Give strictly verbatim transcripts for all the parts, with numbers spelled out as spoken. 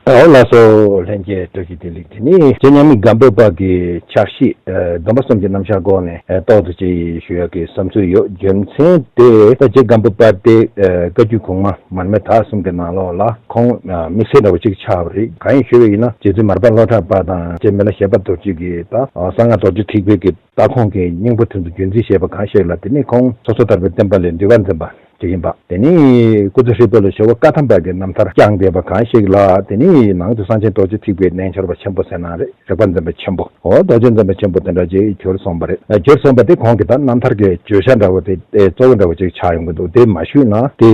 ཨོ་ལགས་སོ། ལྷན་རྒྱས་བཀྲ་ཤིས་བདེ་ལེགས། དེ་ནི་རྗེ་མཉམ་མེད་སྒམ་པོ་པ་གི་ཕྱག་བཞེས་ཨ་སྡོམ་པ་གསུམ་གྱི་རྣམ་གཞག་སྐོར་ནས་ཨ་ཏོག་ཙམ་ཅིག་ཞུ་ཡག་གི་བསམ་ཚུལ་ཡོད། རྒྱུ་མཚན་དེ་ད་རྗེ་སྒམ་པོ་པ་དེ་ཨ་བཀའ་བརྒྱུད་གོང་མ་མར་མེ་དག་གསུམ་གྱི་ནང་ལོགས་ལ་ཁོང་ཨ་དམིགས་བསལ་འདྲ་བོ་ཅིག་ཆགས་པ་རེད། གང་ཡིན་ཞུས་པ་ཡིན་ན་རྗེ་བཙུན་མར་པ་ལྷོ་བྲག་པ་དང་རྗེ་མི་ལ་ཞབས་པ་རྡོ་རྗེ་གི་ད་ཨ་གསང་སྔགས་རྡོ་རྗེ་ཐེག་པའི་གི་ད་ཁོང་གི་སྙིང་པོ་དེ་ཚོ་རྒྱུན་འཛིན་བྱས་པ་གང་ཞིག་ལ། དེ་ནས་ཁོང་སོ་སོ་ལྟར་པའི་བསྟན་པ་ལ་འདུས་པ་འཛིན་པ་ཅིག་ཡིན་པ། དེ་ནས་སྐུ་ཚེ་ཧྲིལ་པོ་ལ་ཞོལ་པ་བཀའ་ཐམ་པ་གི་རྣམ་ཐར་བསྐྱངས་བསྡད་པ་གང་ཞིག་ལ། དེ་ནས་ནང་དུ་གསང་ཆེན་རྡོ་རྗེ་ཐེག་པའི་རྣལ་འབྱོར་པ་ཆེན་པོ་ཟེར་ན་རེད། རིག་པ་འཛིན་པ་ཆེན་པོ། འོ་རྡོ་རྗེ་འཛིན་པ་ཆེན་པོ་དེ་འདྲ་ཅིག་གྱུར་སོང་བ་རེད། ཨ་གྱུར་སོང་བ་དེ་ཁོང་གི་ད་རྣམ་ཐར་གྱི་བརྗོད་བྱ་འདྲ་བོ་དེ་ཨེ་གཙོ་བོ་འདྲ་བོ་ཅིག་ཆགས་ཡོང་གི་འདུག་དེ་མ་ཞུས་ན་དེ་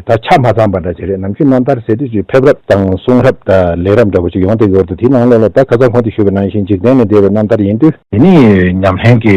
ད་ཆ་མ་ཚང་བ་འདྲ་ཅིག་རེད། ནམ་རྒྱུན་རྣམ་ཐར་ཟེར་དུས་ཅིག་ཕེབས་རབས་དང་གསུང་རབས་དང་ལས་རབས་འདྲ་བོ་ཅིག་ཡོང་བསྡད་ཡོད་འདུག་དེའི་ནང་ལོགས་ལ་ད་ཁ་སང་ཁོང་དུ་ཞུས་པ་ནང་བཞིན་འཇིག་རྟེན་ལས་འདས་པའི་རྣམ་ཐར་ཡིན་དུས། དེ་ནི་ཉམས་ལེན་གྱི་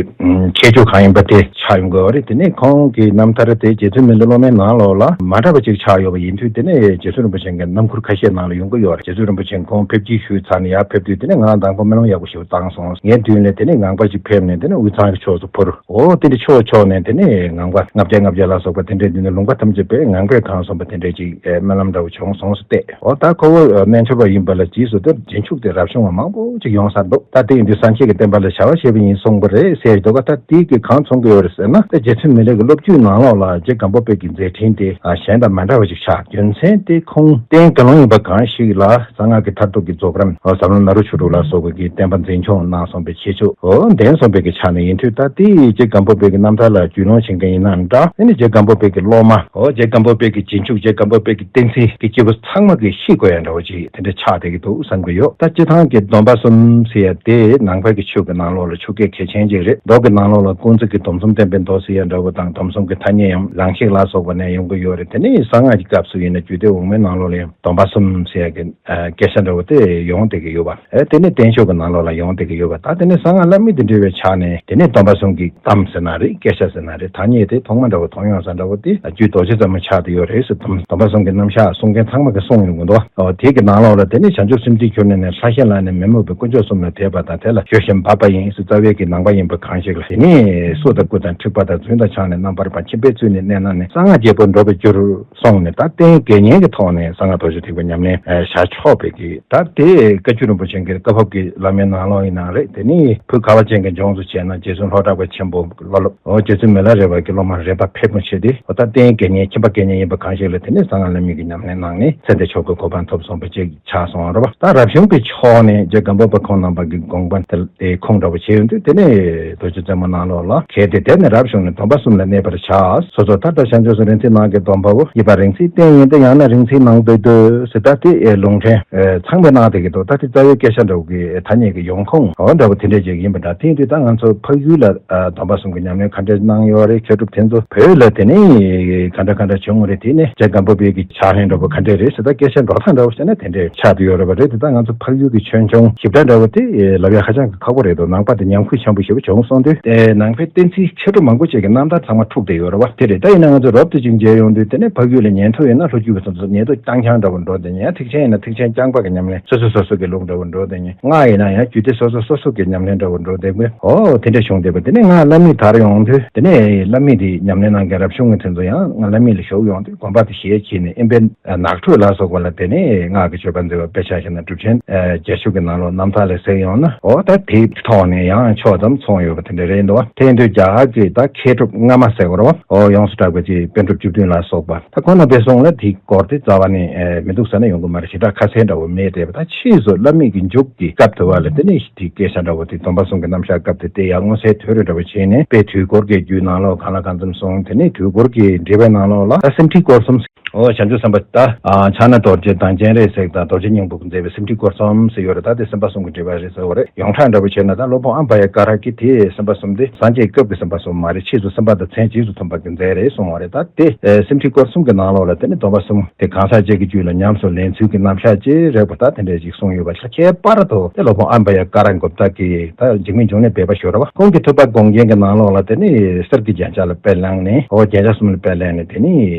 ཁྱད་ཆོས་གང་ཡིན་པ་དེ་ཆགས་ཡོང་གི་ཡོད་རེད། དེ་ནི་ཁོང་གི་རྣམ་ཐར་དེ་རྗེ་བཙུན་མི་ལ་སློབ་མའི་ནང་ལོགས་ལ་མ་འདྲ་བ་ཅིག་ཆགས་ཡོད་པ་ཡིན་དུས། དེ་ནི་རྗེ་བཙུན་རིན་པོ་ཆེ་གི་རྣམ་མགུར་ཁ་ཤས་ནང་ལ་ཡོང་གི་ཡོད་རེད། རྗེ་བཙུན་རིན་པོ་ཆེ་ཁོང་ཕེབས་སྐྱེལ་ཞུས་ཚར་ནས་ཡར་ཕེབས་དུས། དེ་ནི་ང་མདང་དགོང་སྨོན་ལམ་ཡག་པོ་ཞིག་བཏང་སོང་། ངའི་མདུན་ལ་དེ་ནི་ངང་པ་ཞིག་ཕེབས་ནས་དེ་ནི་དབུས་གཙང་གི་ཕྱོགས་སུ་འཕུར། འོ་དེ་འདྲ་ཕྱོགས་ཕྱོགས་ནས་དེ་ནི་ངང་པ་ལྔ་བརྒྱ་ལྔ་བརྒྱ་ལ་སོགས་པ་དེ་འདྲའི་མདུན་ལ་ལུང་པ་ཐམས་ཅད་པའི་ངང་པས་གང་གསུངས་པ་དེ་འདྲའི་ཅིག་སྨོན་ལམ་འདྲ་བོ་བྱུང་སོང་ཟེར་བལྟས། འོ་ད་ཁོ་བོ་རྣལ་འབྱོར་པ་ཡིན་པ་ལ་རྗེས་སུ་དེ་རྗེས་འཇུག་དེ་རབ་བྱུང་བ་མང་པོ་ཅིག་ཡོང་ས་འདུག་ད་དེ་ཡིན་དུས་སངས་རྒྱས་ཀྱི་བསྟན་པ་ལ་བྱ་བ་བྱེད་པ་ཡིན་གསུངས་པ་རེད་ཟེར་འདུག་ག་ད་དེ་གིས་གང་མཚོན་གྱི་ཡོད་རེད་ཟེར་ན། ད་རྗེ་བཙུན་མི་ལའི་གི་སློབ་བརྒྱུད་ནང་ལོགས་ལ་རྗེ་སྒམ་པོ་པའི་གི་མཛད་འཕྲིན་དེ་ཨ་གཞན་དང་མ་འདྲ་བ་ཞིག་ཆགས། རྒྱུ་མཚན་དེ་ཁོང་རྟེན་དགེ་སློང་ཡིན་པ་གང་ཞིག་ལ་གསང་སྔགས་ཀྱི་མཐར་ཐུག་གི་རྫོགས་རིམ། འོ་ཟབ་ལམ་ནཱ་རོ་ཆོས་དྲུག་ལ་སོགས་པའི་གི་བསྟན་པ་འཛིན་སྐྱོང་གནང་སོང་བའི་ཁྱད་ཆོས་འོ་ལྡན་སོང་བའི་གི་ཆ་ནས་ཡིན་དུས། ད་དེ་རྗེ་སྒམ་པོ་པའི་གི་རྣམ་ཐར་ལ་རྒྱུས་ལོན་བྱེད་མཁན་ཡིན་ན་འདྲ། དེ་ནི་རྗེ་སྒམ་པོ་པའི་གི་སློབ་མ། འོ་རྗེ་སྒམ་པོ་པའི་གི་རྗེས་འཇུག་རྗེ་སྒམ་པོ་པའི་གི་བསྟན་སྲིད་ཀྱི་སྐྱེས་བུ་ཚང་མ་གི་ཤེས་དགོས་ཡ་འདྲ་བོ་ཅིག་དེ་འདྲ་ཆགས་བསྡད་ཀྱི་འདུག་བསམ་གྱི་ཡོད། ད་སྤྱི་བཏང་གི་སྡོམ་པ་གསུམ་ཟེར་ཡ་དེ་ནང་པའི་གི་ཆོས་ཀྱི་ནང་ལོགས་ལ་ཆོས་སྐད་གལ་ཆེན་ཅིག་རེད། མདོ་གི་ནང་ལོགས་ལ་ཀུན་རྫོབ་ཀྱི་སྡོམ་གསུམ་བསྟན་པའི་མདོ་ཟེར་ཡ་འདྲ་བོ་དང་། སྡོམ་གསུམ་གྱི་ཐ་སྙད་ཡང་རང་བཞིན་ལ་སོགས་པ་ནས་ཡོང་གི་ཡོད་རེད། དེ་ནས་གསང་སྔགས་ཀྱི་སྐབས་སུ་ཡིན་ན་རྒྱུད་སྡེ་འོག་མའི་ནང་ལོགས་ལ་ཡང་སྡོམ་པ་གསུམ་ཟེར་ཡ་གི་ཨ་སྐད་ཆ་འདྲ་བོ་དེ་ཡོང་བསྡད་ཀྱི་ཡོད་པ། ཨ་དེ་ནས་བསྟན་བཅོས་ཀྱི་ནང་ལོགས་ལ་ཡོང་བསྡད་ཀྱི་ཡོད་པ། ད་དེ་ནས་གསང་སྔགས་བླ་མེད་དུ་འདྲིལ་བའི་ཆ་ནས་དེ་ནས་སྡོམ་པ་གསུམ་གྱི་གཏམ་ཟེར་ན་རེད། སྐད་ཆ་ཟེར་ན་རེད། ཐ་སྙད་དེ་ཐོག་མ་འདྲ་བོ་མཐོང་ཡོང་ས་འདྲ་བོ་དེ་རྒྱུད་རྡོ་རྗེ་ཙམ་མ་ཆགས་བསྡད་ཡོད་རེད་ཟེར། སྡོམ་སྡོམ་པ་གསུམ་གྱི་རྣམ་གཞག་གསུང་མཁན་ཚང་མ་གིས་གསུངས་ཡོང་གི་འདུག་འོ་དེ་གི་ནང་ལོགས་ལ་དེ་ནས་བྱང་ཆུབ་སེམས་མཐའི་ཁྱུར་ནས་ནི། ལྷ་གཞན་ལ་ནི་མི་སྨོད་པའི་དཀོན་མཆོག་གསུམ་ལ་དད་པ་དང་། དེ་ལ་སྐྱོ་ཤས་འབབ་པ་ཡིན་ཟེར། རྩ་བའི་གི་ནང་པ་ཡིན་པ་གང་ཞིག་ལ། དེ་ནས་སོ་དང་སྐུ་དང་མཁྲིས་པ་དང་། རྫུན་དང་ཆང་ནི་རྣམ་པར་སྤངས། མཁྱེན་པས་ཚུལ་ནི་གནས་ན་ནི། གསང་སྔགས་རྒྱལ་པོར་འགྲོ་བའི་རྒྱུར། སོང་ནས་ད་རྟེན་དགེ་བསྙེན་གྱི་ཐོག་ནས་གསང་སྔགས་རྡོ་རྗེ་ཐེག་པའི་ཉམས་ལེན་ཨ་བྱ་ཆོག་པའི་གི། ད་དེ་བཀའ་བརྒྱུད་རིན་པོ་ཆེ་གི་བཀའ་བབས་ཀྱི་བླ་མའི་ནང་ལོགས་ཡིན་ན་རེད། དེ་ནི་བོད་ཁ་བ་ཅན་གྱི་ལྗོངས་སུ་བྱས་ན་རྗེ་བཙུན་ལྷོ་བྲག་པ་ཆེན་པོ་བླ་སློབ། འོ་རྗེ་བཙུན་མི་ལ་རས་པ་གི་སློབ་མ་རས་པ་ཕེབས་མ་ཆེ་དེ། འོ་ད་རྟེན་དགེ་བསྙེན་མཁྱེན་པ་དགེ་བསྙེན་ཡིན་པ་གང་ཞིག་ལ་དེ་ནི་གསང་སྔགས་བླ་མེད་ཀྱི་ཉམས་ལེན་གནང་ནས་ཚེ་འདིར་མཆོག་གི་གོ་འཕང་ཐོབ་སོང་བ་ཅིག་ཆགས་སོང་བ་རེད་པ། ད་རབ་བྱུང་གི་ཕྱོགས་ནས་རྗེ་སྒམ་པོ་པ་ཁོང་རྣམ་པ་གི་དགོངས་པ་དེ་ཁུངས་འདྲ་བོ་བྱས་ཡོང་དུས། དེ་ནས་རྡོ་རྗེ་རྩེ་མོ་ནང་ལོགས་ལ། གལ་ཏེ་དེ་ནི་རབ་བྱུང་ནས། སྡོམ་པ་གསུམ་ལ་གནས་པར་བྱ། སོ་སོ་མཐར་ཐུག་བྱང་ཆུབ་སེམས། རིག་འཛིན་ནང་གི་སྡོམ་པའོ། ཡིད་པ་རིག་འཛིན་རྟེན་ཡིན་ཏེ། ཡང་ན་རིག་འཛིན་ནང་དུ་འདོད་ཟེར། ད་དེ་ཨེ་ལུང་ཕྲན་ཨེ་ཚང་མས་གནང་བསྡད་ཀྱི་འདུག་ད་དེ་རྩ་བའི་སྐད་ཆ་འདྲ་བོ་གི་ཐ་སྙད་ཀྱི་ཡོང་ཁུངས་འོ་འདྲ་བོ་དེ་འདྲས་ཅིག་ཡིན་པ་འདྲ། དེ་ཡིན་དུས་ད་ང་ཚོ་འཕགས་ཡུལ་ལ་ཨ་སྡོམ་པ་གསུམ་གྱི་ཉམས་ལེན་ག་འདྲས་གནང་ཡོད་རེད། མཁས་གྲུབ་དེ་ཚོ་བོད་ལ་དེ་ནས་ག་འདྲ་ག་འདྲ་བྱུང་རེད། དེ་ནས་རྗེ་སྒམ་པོ་པའི་གི་ཕྱག་ལེན་འདྲ་བོ་ག་འདྲས་རེད་ཟེར། ད་སྐད་ཆ་འགྲོ་སྟངས་འདྲ་བོ་བྱས་ན་དེ་འདྲས་ཆགས་བསྡད་ཡོད་རེད་པ། རེད་དེ་ད་ང་ཚོ་འཕགས་ཡུལ་གྱི་ཆོས་འབྱུང་ཞིབ་ཕྲ་འདྲ་བོ་དེ་ལབ་ཡ་ཧ་ཅང་གི་ཁག་པོ་རེད་འདུག་ནང་པ་དེ་ཉམས་ཁུས་ཆེན་པོ་ཞེ་པོ་བྱུང་སོང་དུས། དེ་ནང་པའི་བསྟན་སྲིད་མཁས་གྲུབ་མང་པོ་ཅིག་གི་རྣམ་ཐར་ཚང་མ་འཁྲུགས་བསྡད་ཡོད་རེད་པ། དེ་རེད། ད་ཡིན་ན་ང་ཚོ་རོབ་ཏུ་ཅིག་མཇལ་ཡོང་དུས། དེ་ནས་འཕགས་ཡུལ་ལ་ཉན་ཐོས་ཡིན་ན་ལྷོ་རྒྱུད་པ་ཚོ་ཚོ་ཉན་ཐོས་རྐྱང་རྐྱང་འདྲ་བོ་འགྲོ་བསྡད་མཁན། ཐེག་ཆེན་ཡིན་ན་ཐེག་ཆེན་རྐྱང་པ་གི་ཉམས་ལེན། སོ་སོ་སོ་སོ་གི་ལུགས་འདྲ་བོ་འགྲོ་བསྡད་མཁན། སྔགས་ཡིན་ན་ཡང་རྒྱུད་སྡེ་སོ་སོ་སོ་སོ་གི་ཉམས་ལེན་འདྲ་བོ་འགྲོ་བསྡད་མཁན། འོ་དེ་འདྲ་བྱུང་བསྡད་པ། དེ་ནས་ང་བླ་མའི་དར་ཡོང་དུས། དེ་ནས་བླ་མའི་དེ་ཉམས་ལེན་གནང་མཁན་རབ་བྱུང་གི་དེ་ཚོ་ཡང་ང་བླ་མའི་ལ་ཞུགས་ཡོང་དུས། དགོན་པ་དེ་ཞལ་གྱིས་ནས་ཨིན་པའི་ནགས་ཁྲོད་ལ་སོགས་པ་ལ་དེ་ནས་སྔགས་ཀྱི་སྤྱོད་པ་མཛད་པ། དཔེ་ཆ་བཞག་ན་གྲུབ་ཆེན་ཨ་བརྒྱད་ཅུ་གི་ནང་ལོགས་རྣམ་ཐར་ལ་གཟིགས་ཡོང་ན། འོ་ད་དེའི་ཐོག་ནས་ཡང་ཕྱོགས་ཙམ་མཚུངས་ཡོད་པ་དེ་འདྲ་རེད་འདུག་དེ་ཡིན་དུས་རྒྱ་གར་གྱི་ད་མཁས་གྲུབ་སྔ་མ་ཟེར་དགོས་རེད་པ། འོ་ཡོངས་སུ་གྲགས་པའི་ཅིག་པཎ་གྲུབ་བཅུ་བདུན་ལ་སོགས་པ། ད་ཁོང་རྣམ་པའི་གསུང་ལ་དེའི་སྐོར་དེ་རྩ་བ་ནས་ཨེ་མི་འདུག་ཟེར་ན་ཡོང་གི་མ་རེད། ཞེ་དྲག་ཁ་གསལ་འདྲ་བོ་མེད་བསྡད་པ། ད་ཕྱིས་སུ་བླ་མེད་ཀྱི་མཇུག་གི་སྐབས་དུ་བ་ལ་དེ་ནས་དེའི་སྐད་ཆ་འདྲ་བོ་དེ་སྡོམ་པ་གསུམ་གྱི་རྣམ་གཞག་སྐབས་དེ་དེ་ཡར་མངོན་གསལ་དོད་རེ་འདྲ་བོ་བྱས་ནས། དཔེ་དུས་འཁོར་གྱི་རྒྱུད་ནང་ལོགས་གང་ལ་གང་འཚམ་གསུངས། དེ་ནས་དུས་འཁོར་གྱི་འགྲེལ་པའི་ནང་ལོགས་ལ་ད་སེམས་ཁྲིད་སྐོར་གསུམ། འོ་བྱང་ཆུབ་སེམས་དཔའ་ད་ཨ་ཕྱག་ན་རྡོ་རྗེ་དང་སྤྱན་རས་གཟིགས་དང་རྡོ་རྗེ་སྙིང་པོས་མཛད་པའི་སེམས་ཁྲིད་སྐོར་གསུམ་ཟེར་ཡོད་རེད། ད་དེ་སེམས་དཔའ་གསུམ་གྱི་འགྲེལ་པ་རེད་ཟེར་བ་རེད། ཡོངས་གྲགས་འདྲ་བོ་བྱས་ན་ད་སློབ་དཔོན་ཨམ་བ་ཡ་ཀ་ར་གིས་དེ་སེམས་དཔའ་གསུམ་དེ་སངས་རྒྱས་སྐབས་ཀྱི་སེམས་དཔའ་གསུམ་མ་རེད། ཕྱིས་སུ་སེམས་དཔའ་དང་མཚན་རྗེས་སུ་མཐུན་པ་གིས་མཛད་རེད་གསུངས་པ་རེད། ད་དེ་ཨེ་སེམས་ཁྲིད་སྐོར་གསུམ་གྱི་ནང་ལོགས་ལ་དེ་ནི་སྡོམ་པ་གསུམ་དེ་གང་ཟག་གཅིག་གི་རྒྱུད་ལ་ཉམས་སུ་ལེན་ཚུལ་གྱི་རྣམ་གཞག་ཅིག་རེད་པ། ད་དེ་འདྲ་ཅིག་གསུངས་ཡོད་པ། ཁྱད་པར་དུ་དེ་སློབ་དཔོན་ཨམ་བ་ཡ་ཀ་ར་གུཔྟ་གིས་ད་འཇིགས་མེད་འབྱུང་གནས་སྦས་པ་ཞུ་ར་བ་ཁོང་གི་ཐུབ་པ་དགོངས་རྒྱན་གྱི་ནང་ལོགས་ལ་དེ་ནི་གསེར་གྱི་རྒྱན་ཆ་ལ་དཔེ་བླངས་ནས། འོ་རྒྱན་ཆ་གསུམ་ལ་དཔེ་བླངས་ནས་དེ་ནི་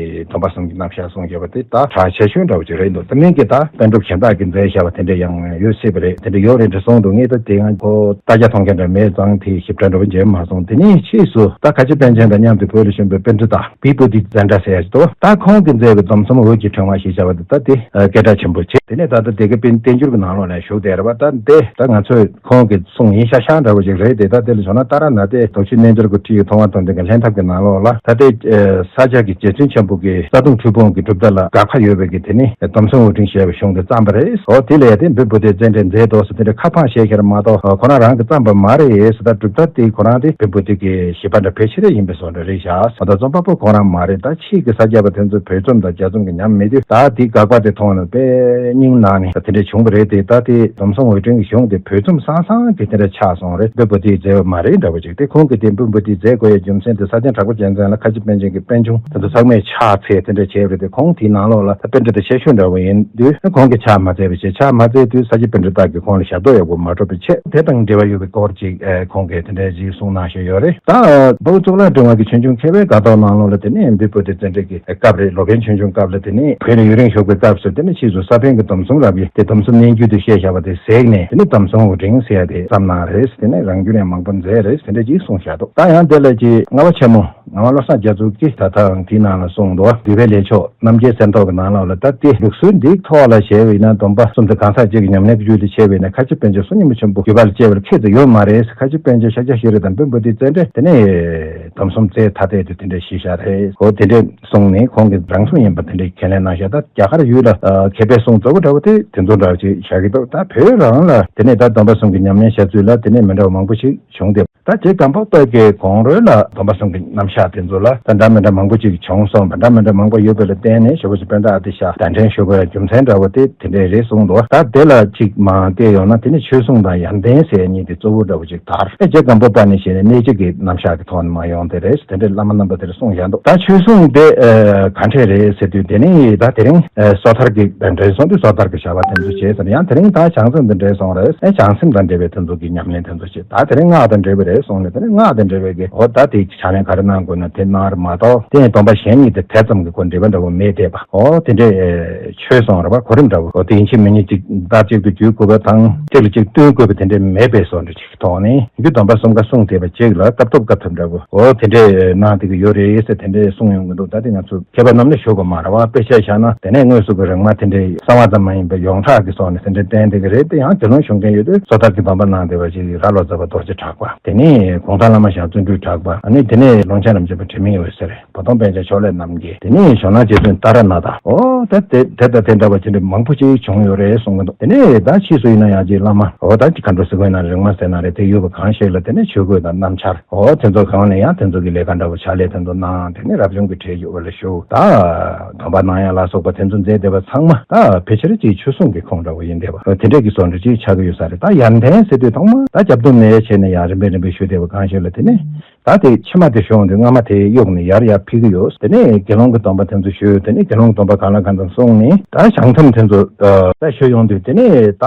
སྡོམ་པ་གསུམ་གྱི་རྣམ་གཞག་ཡང་གསུངས་བཞག་པ་དེ་ད་གྲགས་ཆེ་ཤོས་འདྲ་བོ་ཅིག་རེད་འདུག་ད་མིན་གྱི་ད་པཎ་གྲུབ་གཞན་དག་གིས་མཛད་བཞག་པ་དེ་འདྲ་ཡང་ཡོད་སྲིད་པ་རེད། དེ་འདྲ་ཡོད་རེད་འདྲ་གསུངས་འདུག་ངས་ད་དེ་ཡང་ཁོ་ལྟ་རྒྱ་མཐོང་རྒྱ་འདྲ་མེད་ཙང་དེ་ཞིབ་ཕྲ་འདྲ་བོ་མཇལ་མ་སོང་། དེ་ནས་ཕྱིས་སུ་ད་ཁ་ཆེ་པཎ་ཆེན་དང་མཉམ་དུ་བོད་ལ་བྱོན་པའི་པཎྜི་ཏ་བི་བྷུ་ཏི་ཙནྡྲ་ཟེར་ཡ་ཞིག་འདུག་ད་ཁོང་གིས་མཛད་པའི་སྡོམ་གསུམ་འོད་ཀྱི་ཕྲེང་བ་ཞེས་བྱ་བ་དེ་ད་དེ་སྐད་གྲགས་ཆེན་པོ་ཆེ། དེ་ནས་ད་ལྟ་དེ་ག་པཎ་བསྟན་འགྱུར་གྱི་ནང་ལོགས་ལ་བཞུགས་བསྡད་རེད་པ། ད་འདི་ད་ང་ཚོས་ཁོང་གི་གསུང་ཡིན་ཤག་ཤག་འདྲ་བོ་ཅིག་རེད་དེ། ད་དེ་ལ་མཚོན་ན་ཏཱ་ར་ནཱ་ཐའི་རྡོ་རྗེ་རྣལ་འབྱོར་གྱི་ཁྲིད་ཀྱི་མཐོང་བ་དང་ལྡན་གྱི་ལྷན་ཐབས་ཀྱི་ནང་ལོགས་ལ་ད་ལྟའི་ས་སྐྱ་གི་རྗེ་བཙུན་ཆེན་པོ་གི་རྩ་ལྟུང་འཁྲུལ་སྤོང་གི་གྲུབ་མཐའ་ལ་དགག་པ་ཡོད་པའི་གི་དེ་ནི་སྡོམ་གསུམ་འོད་ཕྲེང་ཞེས་པའི་གཞུང་དེ་བརྩམས་པ་རེད། འོ་དེ་ལ་ཡ་དེ་བི་བྷུ་ཏི་ཙནྡྲས་མཛད་དོ་ཟེར་དེ་འདྲ་ཁ་འཕངས་བཤད་ཤེར་མ་གཏོགས་ཁོ་རང་རང་གིས་བརྩམས་པ་མ་རེད་ཟེར། ད་གྲུབ་མཐའ་དེ་ཁོ་རང་དེ་བི་བྷུ་ཏི་གི་བཞེད་པ་འདྲ་ཕལ་ཆེར་ཡིན་པའི་བཟོ་འདྲ་རེད་ཤག་འོ་ད་རྩོམ་པ་པོ་ཁོ་རང་མ་རེད། ད་ཕྱིས་ཀྱི་ས་སྐྱ་པ་དེ་ཚོས་བོད་རྩོམ་དང་རྒྱ་རྩོམ་གྱི་ཉམས་མེད་དུས་ད་དེ་དགག་པ་དེ་མཐོང་ནས་དཔེ་སྙིང་ནང་ནས་ད་དེ་འདྲ་བྱུང་བ་རེད་དེ། ད་དེ་སྡོམ་གསུམ་འོད་ཕྲེང་གི་གཞུང་དེ་བོད་རྩོམ་སང་སང་གི་དེ་འདྲ་ཆགས་སོང་རེད། བི་བྷུ་ཏིས་མཛད་པ་མ་རེད་འདྲ་བོ་ཅིག་དེ་ཁོང་གིས་དེ་བི་བྷུ་ཏིས་མཛད་དགོས་ཡའི་རྒྱུ་མཚན་དེ་ས་ཆེན་གྲགས་པ་རྒྱལ་མཚན་ལ་ཁ་ཆེ་པཎ་ཆེན་གྱི་པཎ་ཆུང་དེ་ཚོ་ཚང་མས་ཕྱག་འཚལ་དེ་འདྲ་བྱས་པ་རེད་དེ། ཁོང་དེའི་ནང་ལོགས་ལ་ད་པཎྜི་ཏ་ཆེ་ཤོས་འདྲ་བོ་ཡིན་དུས་ཁོང་གིས་ཕྱག་མ་འཚལ་བ་བྱས། ཕྱག་མ་འཚལ་དུས་ས་སྐྱ་པཎྜི་ཏ་གིས་ཁོང་ལ་ཞབས་ཏོག་ཡག་པོ་མ་སྒྲུབ་པ་བྱས། དེ་དང་འབྲེལ་བ་ཡོད་པའི་སྐོར་ཅིག་ཨེ་ཁོང་གིས་དེ་འདྲ་ཅིག་གསུངས་གནང་བཞིན་ཡོད་རེད། ད་དཔའ་བོ་གཙུག་ལག་ཕྲེང་བ་གི་ཆོས་འབྱུང་མཁས་པའི་དགའ་ཐོག་ནང་ལོགས་ལ་དེ་ནས་བི་བྷུ་ཏི་ཙནྡྲ་གི་སྐབས་རེད། ལོ་རྒན་ཆོས་འབྱུང་སྐབས་ལ་དེ་ནས་བོད་ལ་ཡུན་རིང་བཞུགས་པའི་སྐབས་སུ་དེ་ནས་ཕྱིས་སུ་ས་པཎ་གྱི་སྡོམ་གསུམ་རབ་དབྱེ་དེ་སྡོམ་གསུམ་རྣལ་འབྱོར་དུ་བཤད་བཞག་པ་དེ་གཟིགས་ནས་དེ་ནས་སྡོམ་གསུམ་འོད་ཕྲེང་ཟེར་ཡ་དེ་བརྩམས་གནང་རེད། དེ་ནས་རང་འགྱུར་ཡང་མང་པོ་མཛད་རེད། དེ་འདྲ་ཅིག་གསུངས་བཞག་འདུག་ད་ཡང་དེ་ལ་ཅིག་ལྔ་པ་ཆེན་མོ་ངག་དབང་བློ་བཟང་རྒྱ་མཚོ་གིས་ད་ལྟའང་དེའི་ནང་ལ་གསུངས་འདུག་འདུས་པའི་ལས་མཆོག་རྣམ་རྒྱལ་གསེར་མདོག་གི་ནང་ལོགས་ལ་ད་ལྟའི་ལུགས་སྲོལ་འདིའི་ཐོག་ལ་བྱས་པ་ཡིན་ན་སྡོམ་པ་གསུམ་དེ་གང་ཟག་གཅིག་གི་ཉམས་ལེན་གྱི་རྒྱུ་དེ་བྱས་པ་ཡིན་ན་ཁ་ཆེ་པཎ་ཆེན་བསོད་སྙོམས་པ་ཆེན་པོ་བརྒྱུད་པ་ལ་སྐྱེ་བར་ཁྱད་དུ་ཡོད་མ་རེད། ཁ་ཆེ་པཎ་ཆེན་ཤཱཀྱ་ཤྲཱི་ར་དང་བི་བྷུ་ཏི་ཙནྡྲས་དེ་ནས་སྡོམ་གསུམ་རྩེ་ཐ་དད་དུ་དེ་འདྲ་བྱས་བཞག་རེད། འོ་དེ་འདྲ་གསུངས་ནས་ཁོང་གིས་རང་གསུང་ཡིན་པ་དེ་འདྲ་ཁས་ལེན་གནང་བཞག་ད་རྒྱ་གར་ཡུལ་ལ་མཁས་པའི་གསུང་གཙོ་བོ་འདྲ་བོ་དེ་དེ་ཚོ་འདྲ་བོ་ཅིག་བཞག་གི་འདུག་ད་བོད་རང་ལ་དེ་ནས་ད་སྡོམ་པ་གསུམ་གྱི་ཉམས་ལེན་བྱ་ཚུལ་ལ་དེ་ནས་མི་འདྲ་བ་མང་པོ་ཞིག་བྱུང་སྟེ། ད་རྗེ་སྒམ་པོ་པ་གི་གོང་རོལ་ལ་སྡོམ་པ་གསུམ་གྱི་རྣམ་གཞག་དེ་ཚོ་ལ་ད་འདྲ་མི་འདྲ་མང་པོ་ཅིག་བྱུང་སོང་བ། འདྲ་མི་འདྲ་མང་པོ་ཡོད་པ་ལ་བརྟེན་ནས་ཞེ་པོ་ཅིག་པཎྜི་ཏ་ཨ་ཏི་ཤ་གདན་འདྲེན་ཞུ་དགོས་རྒྱུ་མཚན་འདྲ་བོ་དེ་དེ་འདྲས་རེད་གསུངས་འདུག་ད་དེ་ལ་ཅིག་མར་བལྟས་ཡོང་ན་དེ་ནི་ཆོས་སྲུང་དང་ཡོན་ཏན་ཟེར་གཉིས་དེ་གཙོ་བོ་འདྲ་བོ་ཅིག་དར། ཨེ་རྗེ་སྒམ་པོ་པ་ནི་ཞེས་ནས་གནད་གཅིག་གི་རྣམ་གཞག་གི་ཐོག་ནས་མར་ཡོང་དེ་རེད། དེ་འདྲས་བླ་མ་རྣམ་པ་དེར་གསུངས་བཞག་འདུག་ད་ཆོས་སྲུང་དེ་ཨ་ག་འདྲས་རེད་ཟེར་དུས་དེ་ནི་ད་དེ་རིང་ཨ་སོ་ཐར་གྱི་གདན་འདྲེན་སོང་དུས་སོ་ཐར་གྱི་བྱ་བ་དེ་ཚོ་བྱས་ཟེར། ཡང་དེ་རིང་ད་བྱང་སེམས་དེ་འདྲས་སོང་རེད། ཨེ་བྱང་སེམས་དང་འབྲེལ་བའི་དེ་ཚོ་གི་ཉམས་ལེན་དེ་ཚོ་བྱས། ད་དེ་རིང་སྔགས་དང་འབྲེལ་བ་རེད་གསུངས་ནས་དེ་ནི་སྔགས་དང་འབྲེལ་བའི་གི་འོ་ད་དེ་ཕྱག་ལེན་ག་རེ་གནང་དགོས་ན་དེ་གནང་རེད་མ་གཏོགས་དེ་ཡང་སྡོམ་པ་གཞན་གཉིས་དེ་དེ་ཙམ་གྱི་སྐོར་འབྲེལ་བ་འདྲ་བོ་མེད་བསྡད་པ། འོ་དེ་འདྲས་ཆོས་སོང་རེད་པ། གོ་རིམ་འདྲ་བོ་འོ་དེ་ཡིན་གཅིག་མིན་གཉིས་གཅིག་ཟླ་གཅིག་ཏུ་བརྒྱུད་དགོས་པ་དང་གཅིག་ལ་གཅིག་བསྟུན་དགོས་པ་དེ་འདྲས་མེད་པའི་བཟོ་འདྲ་ཅིག་གི་ཐོག་ནས་རྒྱུ་སྡོམ་པ་གསུམ་ཀ་གསུངས་བསྡད་པ་གཅིག་ལ་སྐབས་ཐོབ་སྐབས་ཐོབ་འདྲ་བོ་འོ་དེ་འདྲས་གནང་བསྡད་ཀྱི་ཡོད་རེད་ཟེར་དེ་འདྲས་གསུངས་ཡོང་གི་འདུག་ད་དེ་ང་ཚོ་མཁས་པ་རྣམས་ནས་ཞུ་དགོས་མ་རེད་པ། དཔེ་ཆ་བཞག་ན་དེ་ནས་དངོས་སུ་གི་རིག་མ་དེ་འདྲས་གསང་བ་ཙམ་མ་ཡིན་པར་ཡོངས་གྲགས་ཀྱི་ཐོག་ནས་དེ་འདྲས་བསྟན་བསྡད་ཀྱི་རེད། དེ་ཡང་དེ་ལུང་ཞུ་མཁན་ཡོད་དུས་སོ་ཐར་གྱི་སྡོམ་པ་གནང་བསྡད་པ་ཅིག་རྭ་ལོ་ཙཱ་བ་རྡོ་རྗེ་གྲགས་པ། དེ་ནས་གུང་ཐང་བླ་མ་ཞང་བརྩོན་འགྲུས་གྲགས་པ། ཨ་ནི་དེ་ནས་ཀློང་ཆེན་རབ་འབྱམས་པ་དྲི་མེད་འོད་ཟེར། བོ་དོང་པཎ་ཆེན་ཕྱོགས་ལས་རྣམ་རྒྱལ། དེ་ནས་ཞོ་ནང་རྗེ་བཙུན་ཏཱ་ར་ནཱ་ཐ། འོ་ད་དེ་དེ་དང་དེ་འདྲ་བ་ཅི་འདྲ་མང་པོ་ཅིག་བྱུང་ཡོད་རེད་གསུང་གི་འདུག་དེ་ནས་ད་ཕྱིས་སུ་ཡིན་ན་ཡང་ཅིག་བླ་མ་འོ་ད་ཅིག་མཁའ་འགྲོ་གཟིགས་པ་ཡིན་ན་རེད། རིག་མ་ཟེར་ན་རེད། དེ་ཡོད་པ་གང་ཞིག་ལ་དེ་ནས་ཆོས་གོས་དང་སྣམ་སྦྱར་འོ་དེ་ཚོ་གང་ལ་ཡང་དེ་ཚོ་གི་ལས་ཀ་འདྲ་བོ་ཕྱག་ལས་དེ་ཚོ་གནང་། དེ་ནས་རབ་བྱུང་གི་གྲས་ཡོད་པ་ལ་ཞུ། ད་སྡོམ་པ་གནང་ཡ་ལ་སོགས་པ་དེ་ཚོ་མཛད་བསྡད་པ་ཚང་མ་ད་ཕལ་ཆེར་ཅིག་ཆོས་སྲུང་གི་ཁོངས་འདྲ་བོ་ཡིན་བསྡད་པ། དེ་འདྲས་ཀྱི་བཟོ་འདྲ་ཅིག་ཆགས་ཀྱི་ཡོད་ས་རེད། ད་ཡར་འཐེན་ཟེར་དུས་ཐོག་མ་ད་རྒྱབ་ཏུ་མེད་བྱས་ནས་ཡར་རིམ་པས་རིམ་པས་ཞུ་བསྡད་པ་གང་ཞིག་ལ་དེ་ནས། ད་དེ་ཕྱི་མ་དེ་ཞུ་འོང་དུས་སྔ་མ་དེ་གཡུག་ནས་ཡར་ཡར་ཕུད་ཀྱི་ཡོད། དེ་ནས་དགེ་སློང་གི་སྡོམ་པ་དེ་ཚོ་ཞུས། དེ་ནས་དགེ་སློང་གི་སྡོམ་པ་གང་ལ་གང་འཚམ་སོང་ནས་ད་བྱང་སྡོམ་དེ་ཚོ་ད་ཞུ་ཡོང་དུས་དེ་ནས་ད་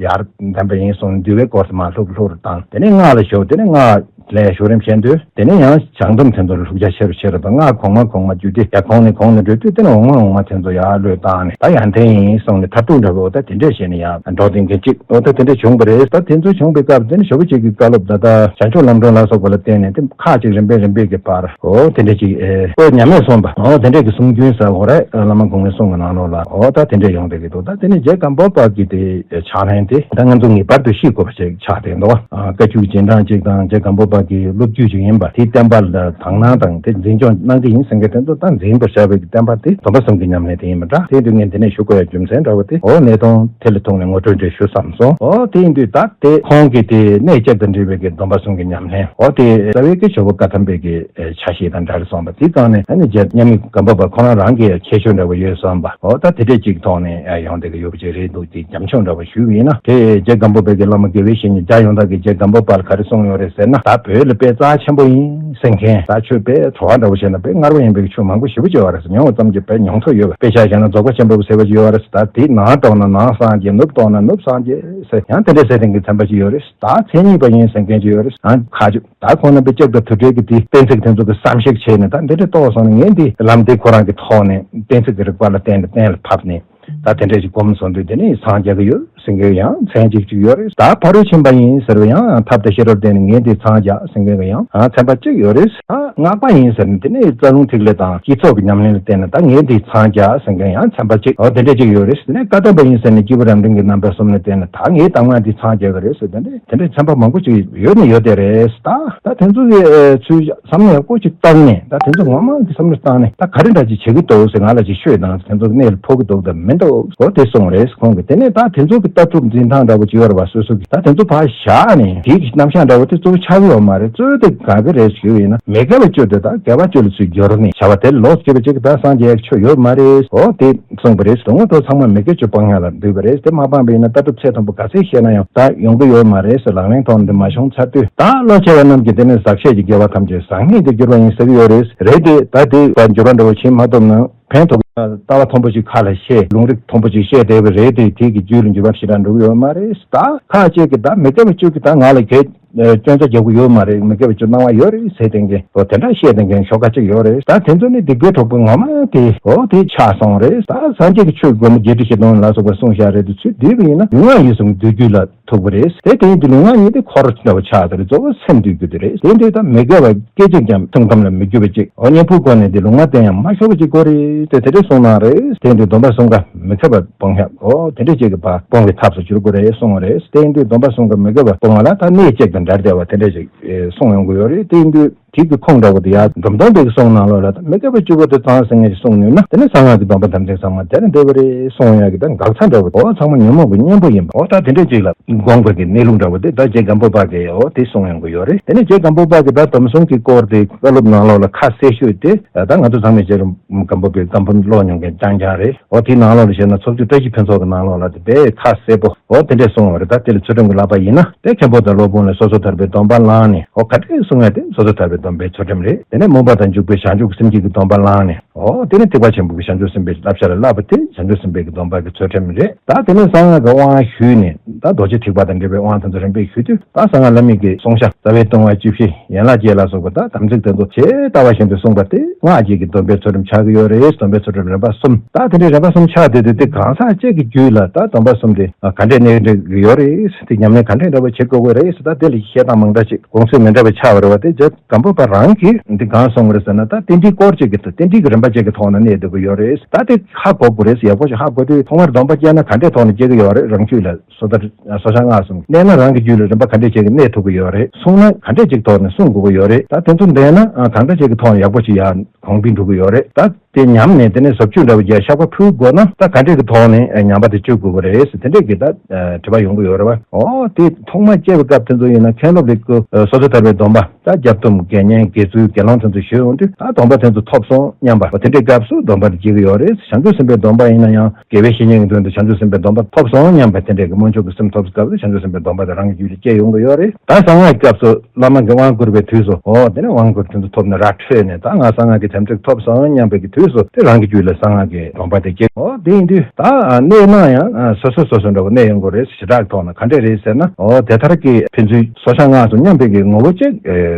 ཡར་འདེམས་པ་ཡིན་སོང་ནས་འདུལ་བའི་སྐོར་དུ་མར་ལྷུག་ལྷུག་རུ་བཏང་། དེ་ནས་སྔགས་ལ་ཞུགས། དེ་ནས་སྔགས་ལ་ཞུགས་རིམ་བྱས་དུས་དེ་ནས་ཡང་བྱང་སྡོམ་དེ་ཚོ་ལ་ལྷུག་ཆ་ཆེ་རུ་ཆེ་རུ་དང་། སྔགས་གོང་མ་གོང་མ་བརྒྱུད་དེ་ཡར་གོང་ནས་གོང་ནས་འགྲོ་དུས་དེ་ནས་འོག་མ་འོག་མ་དེ་ཚོ་ཡར་བློས་བཏང་ནས་ད་ཡར་འཐེན་ཡིན་སོང་ནས་མཐར་ཐུག་འདྲ་བོ་ད་དེ་འདྲས་བྱས་ནས་ཡར་འགྲོ་བསྡད་མཁན་གཅིག་འོ་ད་དེ་འདྲས་བྱུང་བ་རེད། ད་དེ་ཚོ་བྱུང་བའི་སྐབས་དེ་ནས་ཞོ་བོ་གཅིག་གི་བཀའ་སློབ་ད་ལྟ་བྱང་ཆུབ་ལམ་སྒྲོན་ལ་སོགས་པ་ལ་བརྟེན་ནས་དེ་ཁག་ཅིག་རིམ་པས་རིམ་པས་ཀྱི་བར་འོ་དེ་འདྲས་ཅིག་ཨེ་ཁོས་ཉམས་ལེན་སོང་བ། འོ་དེ་འདྲས་ཀྱི་གསུང་རྒྱུན་ཟེར་འོ་རེད། བླ་མ་གོང་མའི་གསུང་གི་ནང་ལོགས་ལ་འོ་ད་དེ་འདྲས་ཡོང་བསྡད་ཀྱི་འདུག་ད་དེ་ནས་རྗེ་སྒམ་པོ་པ་གི་དེ་ཕྱག་ལེན་དེ་ད་ང་ཚོ་ངེས་པར་དུ་ཤེས་དགོས་པ་ཞིག་ཆགས་བསྡད་འདུག་ཨ་བཀའ་བརྒྱུད་ཀྱི་རྗེས་འབྲང་ཅིག་དང་རྗེ་སྒམ་པོ་པ་གི་སློབ་བརྒྱུད་ཅིག་ཡིན་པ་དེའི་བསྟན་པ་ལ་དག་སྣང་དང་དེ་འཛིན་སྐྱོང་གནང་གི་ཡིན་ཟེར་མཁན་དེ་ཚོ་ད་འཛིན་པར་བྱ་བའི་གི་བསྟན་པ་དེ་སྡོམ་པ་གསུམ་གྱི་ཉམས་ལེན་དེ་ཡིན་པ་འདྲ། དེ་དུས་ངས་འདི་ནས་ཞུ་དགོས་ཡ་རྒྱུ་མཚན་འདྲ་བོ་དེ་འོ་གནས་སྟངས་དེ་ལ་ཐུག་ནས་ངོ་སྤྲོད་འདྲ་ཞུ་བསམ་སོང་། འོ་དེ་ཡིན་དུས་ད་དེ་ཁོང་གིས་དེ་གནད་བཅས་དང་འབྲེལ་བའི་གི་སྡོམ་པ་གསུམ་གྱི་ཉམས་ལེན་འོ་དེ་རྩ་བའི་གི་ཇོ་བོ་བཀའ་ཐམ་པའི་གི་ཆ་ཤས་དང་འདྲ་རེ་སོང་བ་དེའི་སྒང་ནས་ཨ་ནི་རྗེ་མཉམ་མེད་སྒམ་པོ་པ་ཁོ་རང་རང་གི་ཁྱད་ཆོས་འདྲ་བོ་ཡོད་བསམ་པ་འོ་ད་དེ་འདྲས་ཅིག་ཐོག་ནས་ཡོང་བསྡད་ཀྱི་ཡོད་པ་ཅིག་རེད་འདུག་དེ་རྒྱབ་ལྗོངས་འདྲ་བོ་ཞུས་པ་ཡིན་ན་དེ་རྗེ་སྒམ་པོ་པའི་གི་བླ་མ་དགེ་བའི་བཤེས་གཉེན་རྒྱ་ཡོངས་གྲགས་ཀྱི་རྗེ་སྒམ་པོ་པ་ལ་ག་རེ་གསུངས་ཡོད་རེད་ཟེར་ན། ད་ བོད་ལ་དཔེ་རྩ་ཆེན་པོ་ཡིན་ཟེར་མཁན། ད་ཆོས་དཔེ་བྲོ་བ་འདྲ་བོ་བྱས་ན་དཔེ་མངར་བ་ཡིན་པའི་ཆོས་མང་པོ་ཞེ་པོ་ཅིག་ཡོད་རེད་ཟེར། མྱོང་བ་ཙམ་གྱིས་དཔེ་མྱོང་ཐོས་ཡོད་པ། དཔེ་ཆ་བཞག་ན་རྫོགས་པ་ཆེན་པོ་ཟེར་བ་ཅིག་ཡོད་རེད་ཟེར། ད་དེ་ནང་གཏོང་ན་ནང་སངས་རྒྱས། ནུབ་གཏོང་ན་ནུབ་སངས་རྒྱས་ཟེར། ཡང་དེ་འདྲ་ཟེར་མཁན་གྱི་ཚན་པ་ཅིག་ཡོད་རེད། ད་མཚན་ཉིད་པ་ཡིན་ཟེར་མཁན་ཅིག་ཡོད་རེད། ཨ་ཁ་ཆུ། ད་ཁོང་རྣམ་པའི་ལྕགས་དང་དུར་ཁྲོད་ཀྱི་དེ་གཏན་ཚིགས་དེ་ཚོ་གི་བསམ་གཞིག་བྱས་ནས། ད་འདི་འདྲ་རྟོགས་སོང་ན་ངས་འདི་ལམ་འདི་ཁོ་རང་གི་ཐོག་ནས་གཏན་ཚིགས་ཀྱི་རིགས་པ་ལ་བརྟེན་ནས་གཏན་ལ་ཕབ་ནས། ད་དེ་འདྲ་ཞིག་སྒོམ་སོང་དུས་དེ་ནས་སངས་རྒྱ་གི་ཡོད་ཟེར་མཁན་ཡང་མཚན་གཅིག་ཅིག་ཡོད་རེད། ད་ཕ་རོལ་ཕྱིན་པ་ཡིན་ཟེར་བ་ཡང་ཐབས་དང་ཤེས་རབ་བརྟེན་ནས་ངས་འདི་འཚང་རྒྱ་ཟེར་མཁན་ཡང་ཚན་པ་གཅིག་ཡོད་རེད། ད་སྔགས་པ་ཡིན་ཟེར་ནས་དེ་ནས་རྩ་རླུང་ཐིག་ལེ་དང་སྤྱི་ཚོགས་ཀྱི་ཉམས་ལེན་ལ་བརྟེན་ནས་ད་ངས་འདི་འཚང་རྒྱ་ཟེར་མཁན་ཡང་ཚན་པ་གཅིག་འོ་དེ་འདྲ་ཅིག་ཡོད་རེད། དེ་ནས་བཀའ་གདམས་པ་ཡིན་ཟེར་ནས་སྐྱེས་བུ་རབ་འབྲིང་གི་རྣམ་པ་གསུམ་ལ་བརྟེན་ནས་ད་ངའི་གདམས་ངག་འདི་འཚང་རྒྱ་གི་རེད་ཟེར། དེ་འདྲ་དེ་འདྲའི་ཚན་པ་མང་པོ་ཅིག་ཡོད་ནི་ཡོད་དེ་རེད། ད་ད་དེ་ཚོ་གི་ཨེ་ཚུལ་བསམ་བློ་ཡག་པོ་ཅིག་བཏང་ནས། ད་དེ་ཚོ་ངོ་མ་གི་བསམ་བློ་བཏང་ནས་ད་ག་རེ་འདྲ་ཅིག་བྱེད་ཀྱི་འདུག་ཟེར། ང་ལ་ཅིག་ཤོད་དང་། དེ་ཚོ་གི་གནད་ལ་ཕོག་གི་འདུག་དང་མི་འདུག་འོ་དེ་གསུངས་རེད་ཁོང་གིས། དེ་ནས་ད་དེ་ཚོ་གི་ལྟ་གྲུབ་འཛིན་སྟངས་འདྲ་པོ་ཅིག་ཡོད་རེད་བ། སོ་སོ་གི་ད་དེ་ཚོ་ཕར་བཞག་ནས་དེའི་རྣམ་གཞག་འདྲ་པོ་དེ་གཙོ་བོ་ཆགས་ཀྱི་ཡོད་མ་རེད། གཙོ་བོ་དེ་ག་གི་རེད་ཞུས་ཡིན་ན། མི་དགེ་བ་བཅུ་དེ་ད་དགེ་བ་བཅུ་ལ་ཚུར་བསྒྱུར་ནས་བྱ་བ་དེ་ལོག་བྱེད་པ་ཅིག་གི་ད་སངས་རྒྱས་ཆོས་ཡོད་མ་རེད། འོ་དེ་གསུངས་པ་རེད། དོན་དངོས་ཐོག་ཚང་མ་མི་དགེ་བཅུ་སྤང་ཡག་ལ་འདུས་པ་རེད། དེ་མ་སྤངས་པ་ཡིན་ན་ལྟ་གྲུབ་ཚད་མཐོན་པོ་ག་ཚད་བཤད་ན་ཡང་ད་ཡོང་གི་ཡོད་མ་རེད་ཟེར། ལག་ལེན་ཐོག་ནས་འདི་མ་བྱུང་ཚར་དུས། ད་བློ་ཆེ་བ་རྣམས་ཀྱིས་དེ་ནི་ཟག་བཅས་ཀྱི་དགེ་བ་ཐམས་ཅད་བཟང་ངན་དུ་བསྒྱུར་བ་ཡིན་ཟེར་གྱི་ཡོད་རེད། རེད་དེ། ད་དེ་བ་འགྱུར་བ་འདྲ་བོ་བྱེད་མ་ཐུབ་ན་ཕན་ཐོགས་ལྟ་བ་མཐོན་པོ་ཅིག་ཁ་ལ་བཤད། ལུང་རིགས་མཐོན་པོ་ཅིག་བཤད་བསྡད་པ་རེད་དེ། དེ་གི་རྒྱུད་ལ་འགྱུར་བ་ཞེ་དྲག་འགྲོ་གི་ཡོད་མ་རེད། ད་ཁ་ཅིག་གིས་ད་མི་དགེ་བ་བཅུ་གི་ད་ང་ལ་གལ་སྐྱོན་ཆ་རྒྱག་གི་ཡོད་མ་རེད། མི་དགེ་བ་བཅུ་སྣང་བ་ཡོད་རེད་ཟེར་དེ་འགན་འོ་དེ་འདྲ་བཤད་དེ་འགན་ཤོག་ཁ་ཅིག་ཡོད་རེད། ད་དེ་ཚོ་ནི་སྡིག་པའི་གྲོགས་པོ་ངོ་མ་དེ་འོ་དེ་ཆགས་སོང་རེད། ད་སངས་རྒྱས་ཀྱི་ཆོས་སྒོམ་བརྒྱད་ཁྲི་བཞི་སྟོང་ལ་སོགས་པ་གསུངས་བཞག་རེད་དེ། ཚུར་བསྡུས་པ་ཡིན་ན་ལུས་ངག་ཡིད་གསུམ་འདུལ་རྒྱུ་ལ་ཐུག་པ་རེད། དེ་དེ་ཡིན་དུས་ལུས་ངག་གཉིས་དེ་འཁོར་འདྲ་བོ་ཆགས་དེ་རེད། གཙོ་བོ་སེམས་འདུལ་རྒྱུ་དེ་རེད། དེ་འདྲའི་ད་མི་དགེ་བ་སྐད་ཅིག་ཀྱང་ཐུན་མཐའ་ལ་མི་འགྱུར་བ་ཅིག་འོ་གཉེན་ཕུག་སྒོ་ནས་དེ་ལུས་ངག་བསྟེན་ཡང་མ་ཤོར་བ་ཅིག་དགོས་རེད་དེ། དེ་འདྲའི་གསུངས་གནང་རེད། དེ་འདྲའི་སྡོམ་པ་གསུམ་ཀ་མི་དགེ་བ་སྤོང་ཡག་འོ་དེ་འདྲའི་ཅིག་གི་བ་སྤོང་བའི་ཐབས་སུ་འགྱུར་དགོས་རེད་གསུངས་པ་རེད། དེ་ཡིན་དུས་སྡོམ་པ་གསུམ་ཀ་མི་དགེ་བ་སྤོང་བ་ལ་ད་གནས་གཅིག་དང་འབྲེལ་བསྡད་པ་དེ་འདྲ་ཅིག་གསུངས་ཡོང་གི་ཡོད་རེད། དེ་ཡིན་དུས། དེ་གི་ཁུངས་འདྲ་བོ་དེ་ཡང་འབྲོམ་སྟོན་པའི་གསུང་ནང་ལོགས་ལ་ད་མི་དགེ་བ་བཅུ་པོ་དེ་ཚང་ཟེར་མཁན་ཞིག་གསུངས་ནུས་ན། དེ་ནི་གསང་སྔགས་ཀྱི་སྡོམ་པ་དམ་ཚིག་ཚང་མ་དེ་ནི་འདོད་པ་རེད་གསུང་ཡག་གི་ད་འགག་ཚ་འདྲ་བོ། འོ་ཚང་མ་ཉོན་མོངས་ཀྱི་གཉེན་པོ་ཡིན་པ། འོ་ད་དེ་འདྲ་ཅིག་ལ་དགོངས་པ་གི་གནས་ལུགས་འདྲ་བོ་དེ་ད་རྗེ་སྒམ་པོ་པ་གིས་འོ་དེ་གསུང་ཡོང་གི་ཡོད་རེད། དེ་ནི་རྗེ་སྒམ་པོ་པ་གིས་ད་སྡོམ་གསུམ་གྱི་སྐོར་དེ་བཀའ་སློབ་ནང་ལོགས་ལ་ཁ་གསལ་ཤོས་དེ་ད་ང་ཚོ་ཚང་མས་རྗེ་སྒམ་པོ་པའི་སྒམ་པོ་ཀློག་མྱོང་མཁན་རྐྱང་རྐྱང་རེད། འོ་དེའི་ནང་ལོགས་ལ་བཤད་ན་ཚོགས་བཅུ་བཀྲ་ཤིས་ཕུན་ཚོགས་ཀྱི་ནང་ལོགས་ལ་དེ་དཔེ་ཁ་གསལ་པོ། འོ་དེ་འདྲས་གསུངས་པ་རེད། ད་དེ་ལ་ཚུལ་ཁྲིམས་ཀྱི་བསླབ་པ་ཡིན་ན། དེ་མཁན་པོ་དང་སློབ་དཔོན་ལ་སོ་སོ་ཐར་པའི་སྡོམ་པ་བླངས་ནས། འོ་ག་འདྲས་གསུང་ཡ་དེ་སོ་སོ་ཐར་པའི་སྡོམ་པའི་ཚུལ་ཁྲིམས་རེད། དེ་ནས་མུན་པ་དང་འཇིགས་པའི་བྱང་ཆུབ་སེམས་བསྐྱེད་ཀྱི་སྡོམ་པ་བླངས་ནས། འོ་དེ་ནས་ཐེག་པ་ཆེན་པོ་གི་བྱང་ཆུབ་སེམས་དཔའི་བསླབ་བྱ་ལ་བསླབ་པ་དེ་བྱང་ཆུབ་སེམས་དཔའི་གི་སྡོམ་པ་གི་ཚུལ་ཁྲིམས་རེད། ད་དེ་ནས་གསང་སྔགས་ཀྱི་དབང་ཞུས་ནས། ད་རྡོ་རྗེ་ཐེག་པ་དང་འབྲེལ་བའི་དབང་དེ་ཚོ་རིམ་པས་ཞུས་དུས། ད་གསང་སྔགས་བླ་མེད་ཀྱི་བསྲུང་བྱ་རྩ་བའི་ལྟུང་བ་བཅུ་བཞི། ཡན་ལག་བརྒྱད་ལ་སོགས་པ་ད་དམ་ཚིག་དེ་ཚོ་ཇི་ལྟ་བ་བཞིན་དུ་བསྲུངས་པ་དེ་སྔགས་ཀྱི་སྡོམ་པའི་ཚུལ་ཁྲིམས་ཆགས་ཀྱི་ཡོད་རེད། སྡོམ་པའི་ཚུལ་ཁྲིམས་རིམ་པ་གསུམ། ད་དེ་འདྲའི་རིམ་པ་གསུམ་ཆགས་བསྡད་དུས། དེ་གང་ཟག་གཅིག་གི་རྒྱུད་ལ་ད་སྡོམ་པ་གསུམ་དེ་ག་འདྲས་གནས་འགྲིག་གི་ཡོད་རེད། དེ་ཉམས་ལེན་ག་འདྲས་འདྲ་པོ་བྱེད་དགོས་ཀྱི་རེད། ད་དེ་ལ་བཤད་སྟངས་མང་དྲགས་ཅིག་དགོངས་ཚུལ་མི་འདྲ་བ་ཆགས་པ་རེད་བ། དེ་རྗེ་སྒམ་པོ་པ་རང་གིས་འདི་གང་གསུངས་པ་རེད་ཟེར་ན། ད་རྟེན་འབྲེལ་སྐོར་གཅིག་གི་ད་རྟེན་འབྲེལ་གྱི་རིམ་པ་གཅིག་གི་ཐོག་ནས་གནས་སྡོད་ཀྱི་ཡོད་རེད། ད་དེ་ཧ་གོ་དགོས་རེད། ཡག་པོ་ཞིག་ཧ་གོ་དུས་ཐོག་མར་སྡོམ་པ་སྐྱེས་ན་ག་འདྲས་ཐོག་ནས་སྐྱེ་གི་ཡོད་རེད། རང་རྒྱུད་ལ། སོ་ཐར། སོ་བྱང་སྔགས་གསུམ་གནས་ན་རང་གི་རྒྱུད་ལ་རིམ་པ་ག་འདྲས་བྱས་ཀྱི་གནས་ཐུབ་ཀྱི་ཡོད་རེད། བསྲུང་ན་ག་འདྲས་ཅིག་ཐོག་ནས་བསྲུང་དགོས་ཀྱི་ཡོད་རེད། ད་དེ་ཚོ་འདས་ན་གང་འདྲ་ཅིག་གི་ཐོག་ནས་ཡག་པོ་ཅིག་ཡར་གོང་འཕེལ་འགྲོ་གི་ཡོད་རེད། ད་དེ་ཉམས་ནས་དེ་ནས་ཟབ་ཆོས་འདྲ་བོ་རྒྱག་བཤགས་པ་ཕུལ་དགོས་ན། ད་ག་འདྲས་ཀྱི་ཐོག་ནས་ཉམས་པ་དེ་བཅུག་དགོས་ཀྱི་རེད་ཟེར། དེ་འདྲས་ཀྱི་ད་དྲི་བ་ཡོང་གི་ཡོད་རེད་བ། འོ་དེ་ཐོག་མ་སྐྱེ་བའི་སྐབས་དེ་ཚོ་ཡིན་ན་མཁན་སློབ་ལ་སོ་སོ་ཐར་པའི་སྡོམ་པ། ད་རྒྱབ་སྡོམ་དགེ་བསྙེན་དགེ་ཚུལ་དགེ་སློང་དེ་ཚོ་ཞུས་ཡོང་དུས། ད་སྡོམ་པ་དེ་ཚོ་ཐོབ་སོང་སྙམ་པ། འོ་དེ་འདྲའི་སྐབས་སུ་སྡོམ་པ་དེ་སྐྱེ་གི་ཡོད་རེད། བྱང་ཆུབ་སེམས་དཔའི་སྡོམ་པ་ཡིན་ན་ཡང་། དགེ་བའི་བཤེས་གཉེན་གྱི་མདུན་དུ་བྱང་ཆུབ་སེམས་དཔའི་སྡོམ་པ་ཐོབ་སོང་སྙམ་པའི་དེ་འདྲའི་གི་སྨོན་འཇུག་གི་སེམས་ཐོབ་སྐབས་སུ་བྱང་ཆུབ་སེམས་དཔའི་སྡོམ་པ་དེ་རང་གི་རྒྱུད་ལ་སྐྱེ་ཡོང་གི་ཡོད་རེད། ད་གསང་སྔགས་སྐབས་སུ་བླ་མ་གིས་དབང་བསྐུར་བའི་དུས་སུ། འོ་དེ་ནས་དབང་བསྐུར་དེ་ཚོ་ཐོབ་ནས་ར་འཕྲོད་ནས། ད་ང་གསང་སྔགས་ཀྱི་དམ་ཚིག་ཐོབ་སོང་སྙམ་པའི་གི་དུས་སུ་དེ་རང་གི་རྒྱུད་ལ་གསང་སྔགས་ཀྱི་སྡོམ་པ་དེ་སྐྱེ། འོ་དེ་ཡིན་དུས་ད་གནས་ན་ཡང་སོ་སོ་སོ་སོ་འདྲ་བོ་གནས་ཡོང་གི་རེད། ཞེ་དྲག་ཐོག་ན་ག་འདྲས་རེད་ཟེར་ན། འོ་དེ་ལྟར་གྱི་ཕན་ཚུན་སོ་བྱང་སྔགས་སུ་མཉམ་པའི་གི་ངོ་བོ་གཅིག་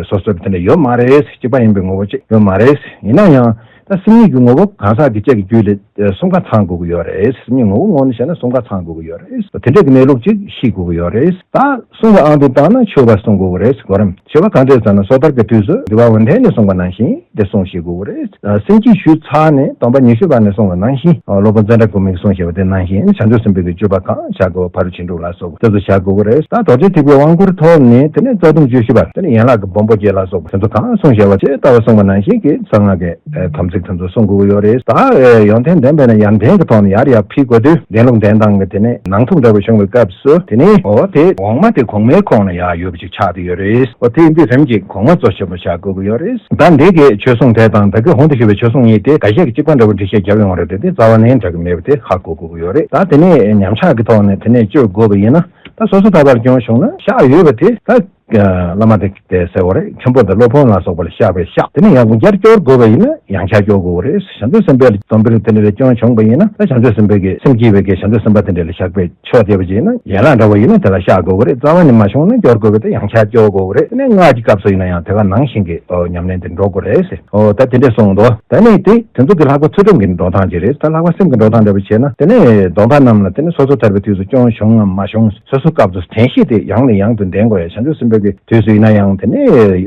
སོ་སོར་དེ་འདྲ་ཡོད་མ་རེད། གཅིག་པ་ཡིན་པའི་ངོ་བོ་གཅིག་ཡོད་མ་རེད། ཡིན་ན་ཡང་། ད་སེམས་ཉིད་ཀྱི་ངོ་བོ་གང་ཟག་གི་གཅིག་གི་རྒྱུད་ལ་གསུམ་ཀ་ཚང་དགོས་ཀྱི་ཡོད་རེད། སེམས་ཉིད་ངོ་བོ་ངོས་ནས་བཤད་ན་གསུམ་ཀ་ཚང་དགོས་ཀྱི་ཡོད་རེད། དེ་འདྲ་གི་གནས་ལུགས་ཅིག་ཤེས་དགོས་ཀྱི་ཡོད་རེད། ད་གསུམ་ཀ་ཨང་དུ་བཏང་ན་མཆོད་པ་གསུང་དགོས་ཀྱི་རེད། གོ་རིམ། མཆོད་པ་གང་འདྲས་ཟེར་ན། སོ་ཐར་གྱི་དུས་སུ་འདུལ་བ་འོད་ལྡན་ནས་གསུངས་པ་ནང་བཞིན་དེ་གསུང་ཤེས་དགོས་ཀྱི་རེད། སེམས་བསྐྱེད་ཞུས་ཚར་ནས་སྡོམ་པ་ཉི་ཤུ་པ་ནས་གསུངས་པ་ནང་བཞིན། སློབ་དཔོན་ཙནྡྲ་གོ་མིས་གསུངས་བཞག་པ་དེ་ནང་བཞིན། བྱང་ཆུབ་སེམས་དཔའི་གི་སྤྱོད་པ་གང་བྱ་དགོས། ཕ་རོལ་ཕྱིན་དྲུག་ལ་སོགས་པ་དེ་ཚོ་བྱ་དགོས་ཀྱི་རེད། ད་རྡོ་རྗེ་ཐེག་པའི་དབང་བསྐུར་ཐོབ་ནས་དེ་ནས་རྩ་ལྟུང་བཅུ་བཞི་པ། དེ་ནས་ཡན་ལག་གི་སྦོམ་པོ་བརྒྱད་ལ་སོགས་པ་དེ་ཚོ་གང་གསུངས་བཞག་པ་ཇི་ལྟ་བ་གསུངས་པ་ནང་བཞིན་གྱི་གསང་སྔགས་ཀྱི་དམ་ཚིག་དེ་ཚོ་སྲུང་དགོས་ཀྱི་ཡོད་རེད། ད་ཡོན་ཏན་ལྡན་པས་ན་ཡར་ལྡན་གྱི་ཐོག་ནས་ཡར་ཡར་འཕེལ་དགོས་དུས། ལྡན་ལུགས་ལྡན་སྟངས་ཀྱི་དེ་ནས་ནང་ཐུག་འདྲ་བོ་བྱུང་བའི་སྐབས་སུ། དེ་ནས་འོ་དེ་འོག་མ་དེ་གོང་མའི་ཁོངས་ལ་ཡར་ཡོད་པ་ཅིག་ཆགས་བསྡད་ཡོད་རེད། འོ་དེ་ཡིན་དུས་རིམ་གྱིས་གོང་མ་གཙོ་ཆེན་པོ་བཞག་དགོས་ཀྱི་ཡོད་རེད། ད་འདི་གའི་ཆོས་སྲུང་དེ་དང་ད་གིན་གོང་དུ་ཞུས་པའི་ཆོས་སྲུང་གཉིས་དེ་འགའ་ཤས་ཀྱིས་གཅིག་པ་འདྲ་བོ་འགྲེལ་བཤད་བརྒྱབ་ཡོང་བ་རེད་དེ། དེ་རྩ་བ་ནས་འདྲ་གི་མེད་པ་དེ་ཧ་གོ་དགོས་ཀྱི་ཡོད་རེད། ད་དེ་ནས་ཉམས་ཆག་གི་ཐོག་ནས་དེ་ནས་བཅོས་དགོས་པ་ཡིན་ན། ད་སོ་སོ་ཐར་པར་སྐྱོན་བྱུང་ན་བཞག་ཡོད་པ་དེ་ད། བླ་མ་དེ་དེ་ཟེར་བ་རེད། མཁན་པོ་དང་སློབ་དཔོན་ལ་སོགས་པ་ལ་བཤགས་པའི་ཕྱག་དེ་ནི་ཡང་སྐྱར་སྐྱོར་དགོས་པ་ཡིན་ན་ཡང་བསྐྱར་སྐྱོར་དགོས་པ་རེད། བྱང་ཆུབ་སེམས་དཔའི་སྡོམ་པ་དེ་འདྲ་ལ་སྐྱོན་བྱུང་བ་ཡིན་ན། ད་བྱང་ཆུབ་སེམས་དཔའི་གི་སེམས་བསྐྱེད་པའི་གི་བྱང་ཆུབ་སེམས་དཔའ་དེ་འདྲ་ལ་བཤགས་པའི་ཕྱོགས་བསྡད་པ་ཅིག་ཡིན་ན། ཡན་ལག་འདྲ་བ་ཡིན་ན་དེ་ལ་བཤགས་དགོས་པ་རེད། རྩ་བ་ནས་མ་བྱུང་ན་སྐྱོར་དགོས་པ་དེ་ཡང་བསྐྱར་སྐྱོར་དགོས་པ་རེད། དེ་ནས་སྔགས་ཀྱི་སྐབས་སུ་ཡིན་ན་ཡང་དེ་ག་ནང་བཞིན་གྱི་ཨོ་ཉམས་ལེན་དེ་འགྲོ་དགོས་རེད་ཟེར། ཨོ་ད་དེ་འདྲས་གསུངས་འདུག་ད་ནི་དེ་དེ་ཚོ་གི་ལྷག་པ་ཚུལ་ཁྲིམས་ཀྱི་འགྲོ་སྟངས་ཅིག་རེད། ད་ལྷག་པ་སེམས་ཀྱི་འགྲོ་སྟངས་འདྲ་པོ་བྱས་ན། དེ་ནས་སྡོམ་པ་རྣམས་ལ་དེ་ནི་སོ་སོ་ཐར་པའི་དུས་སུ་སྐྱོན་བྱུང་ངམ་མ་བྱུང་། སོ་སོ་སྐབས་སུ་དྲན་ཤེས་དེ་ཡང་ནས་ཡང་དུ་ལྡན་དགོས་ཡ། བྱང་ཆུབ་སེམས་དཔའི་གི་དུས་སུ་ཡིན་ན་ཡང་དེ་ནས་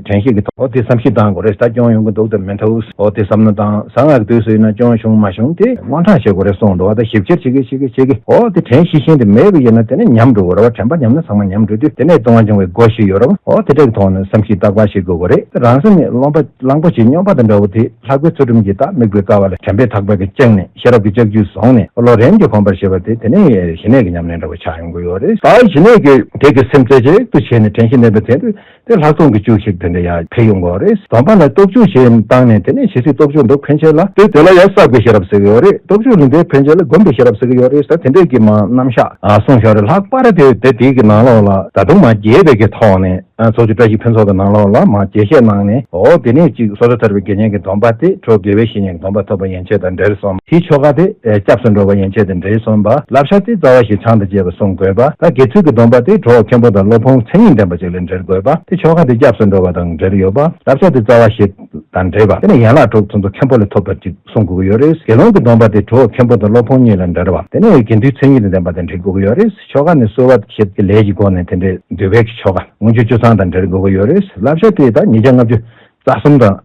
དྲན་ཤེས་ཀྱི་ཐོག་ཨོ་དེ་བསམ་གཞིག་བཏང་དགོས་རེད། ད་སྐྱོན་ཡོང་གི་འདུག་དང་མི་འདུག་ཨོ་དེ་བསམ་བློ་བཏང་། གསང་སྔགས་ཀྱི་དུས་སུ་ཡིན་ན་སྐྱོན་བྱུང་མ་བྱུང་དེ་དངོས་གྲངས་བྱེད་དགོས་རེད་གསུངས་འདུག་ད་ཞིབ་བཤེར་བྱེད་ཀྱི་བྱེད་ཀྱི་བྱེད་ཀྱི་ཨོ་དེ་དྲན་ཤེས་ཤེས་དེ་མེད་པ་ཡིན་ན་དེ་ནས་ཉམས་འགྲོ་གི་རེད་བ། དྲན་པ་ཉམས་ན་ཚང་མ་ཉམས་འགྲོ་དུས་དེ་ནས་ལྟུང་བ་འབྱུང་བའི་སྒོ་ཞིག་ཡོད་རེད་བ། ཨོ་དེ་འདྲའི་ཐོག་ནས་བསམ་གཞིག་བརྟག་པ་བྱེད་དགོས་ཀྱི་རེད། རང་སེམས་ནི་རློན་པ་གླང་པོ་ཆེའི་སྨྱོན་པ་དང་འདྲ་བོ་དེ་ལྷག་པའི་ཚུལ་ཁྲིམས་ཀྱིས་ད་དམིགས་པའི་ཀ་བ་ལ་དྲན་པའི་ཐག་པ་གིས་བཅིངས་ནས། ཤེས་རབ་ཀྱི་ལྕགས་ཀྱུས་བཟུང་ནས་བློ་རིམ་གྱིས་གོམས་པར་བྱེད་པ་དེ་དེ་ནས་ཞི་གནས་ཀྱི་ཉམས་ལེན་འདྲ་བོ་ཆགས་ཡོང་གི་ཡོད་རེད། ད་ཞི་གནས་ཀྱི་དེ་གི་སེམས་རྩེ་གཅིག་ཏུ་བྱས་ནས་དྲན་ཤེས་ལྡན་པའི་ཚེ་དུས་དེ་ལྷག་མཐོང་གི་བཅུ་ཞིག་དེ་འདྲ་ཡང་འཕེལ་ཡོང་གི་ཡོད་རེད། སྡོམ་པ་ལ་སྟོབས་བཅུ་ཞེས་བཏང་ནས། དེ་ནས་ཇི་སྲིད་སྟོབས་བཅུ་འདུག་ཕན་ཆད་ལ་དེ་དེ་ལ་ཡང་བསགས་པའི་ཤེས་རབ་ཟེར་གྱི་ཡོད་རེད། སྟོབས་བཅུ་ལས་འདས་ཕན་ཆད་ལ་བསྒོམ་པའི་ཤེས་རབ་ཟེར་གྱི་ཡོད་རེད། ད་དེ་འདྲས་ཀྱི་མ་རྣམ་གཞག་ཨ་གསུངས་བཞག་རེད། ལྷག་པར་དེ་དེ་དེའི་གི་ནང་ལོགས་ལ་ད་དུང་མ་རྒྱས་པའི་གི་ཐོག་ནས། ཨ་ཚོགས་ཆུང་བཀྲ་ཤིས་ཕུན་ཚོགས་ཀྱི་ནང་ལོགས་ལ་མ་རྒྱས་བཤད་གནང་ནས། ཨོ་དེ་ནས་ཅིག་སོ་སོ་ཐར་པའི་དགེ་བསྙེན་གྱི་སྡོམ་པ་དེ་གྲོགས་དགེ་བའི་བཤེས་གཉེན་གྱི་སྡོམ་པ་ཐོབ་པ་ཡན་ཆད་དང་འབྲེལ་སོང་བ། དེའི་ཆོ་ག་དེ་ཨེ་སྐྱབས་སུ་འགྲོ་བ་ཡན་ཆད་དང་འབྲེལ་སོང་བ། བསླབ་བྱ་དེ་རྩ་བ་ཞེས་ཆང་དང་བཅས་པ་བསྲུང་དགོས་པ། ད་དགེ་ཚུལ་གྱི་སྡོམ་པ་དེ་གྲོགས་མཁན་པོ་དང་སློབ་དཔོན་མཚན་ཉིད་ལྡན་པ་ཅིག་ལ་འབྲེལ་དགོས་པ། དེ་ཆོ་ག་དེ་སྐྱབས་སུ་འགྲོ་བ་དང་འབྲེལ་ཡོད་པ། བསླབ་བྱ་དེ་རྩ་བ་ཞེས་དང་འབྲེལ་བ། དེ་ནས་ཡན་ལག་དྲུག་ཚོ་ཚོ་མཁན་པོ་ལས་ཐོབ་པ་ཅིག་བསྲུང་དགོས་ཀྱི་ཡོད་རེད། དགེ་སློང་གི་སྡོམ་པ་དེ་གྲོགས་མཁན་པོ་དང་སློབ་དཔོན་གཉིས་ལ་འབྲེལ་བ། དེ་ནས་དགེ་འདུན་མཚན་ཉིད་དང་ལྡན་པ་དང་འབྲེལ་དགོས་ཀྱི་ཡོད་རེད། ཆོ་ག་ནི་གསོལ་བ་བཞེས་ཀྱི་ལས་ཀྱི་སྒོ་ནས་དེ་འདྲའི་འདུལ་བའི་ཆོ་ག་དངུལ་ཆུ་བཅུ་ཚང་དང་འབྲེལ་དགོས་ཀྱི་ཡོད་རེད། བསླབ་བྱ་དེ་ད་ཉིས་བརྒྱ་ལྔ་བཅུ་རྩ་གསུམ་དང་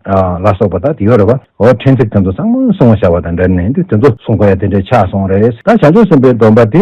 ལ་སོགས་པ་ད་དེ་ཡོད་རེད་བ། འོ་ཕྲན་ཚེགས་དེ་ཚོ་ཚང་མ་བསྲུང་བར་བྱ་བ་དང་འབྲེལ་ནས་འདུག་དེ་ཚོ་བསྲུང་དགོས་ཡ་དེ་འདྲའི་ཆགས་སོང་རེད། ད་བྱང་ཆུབ་སེམས་དཔའི་སྡོམ་པ་དེ་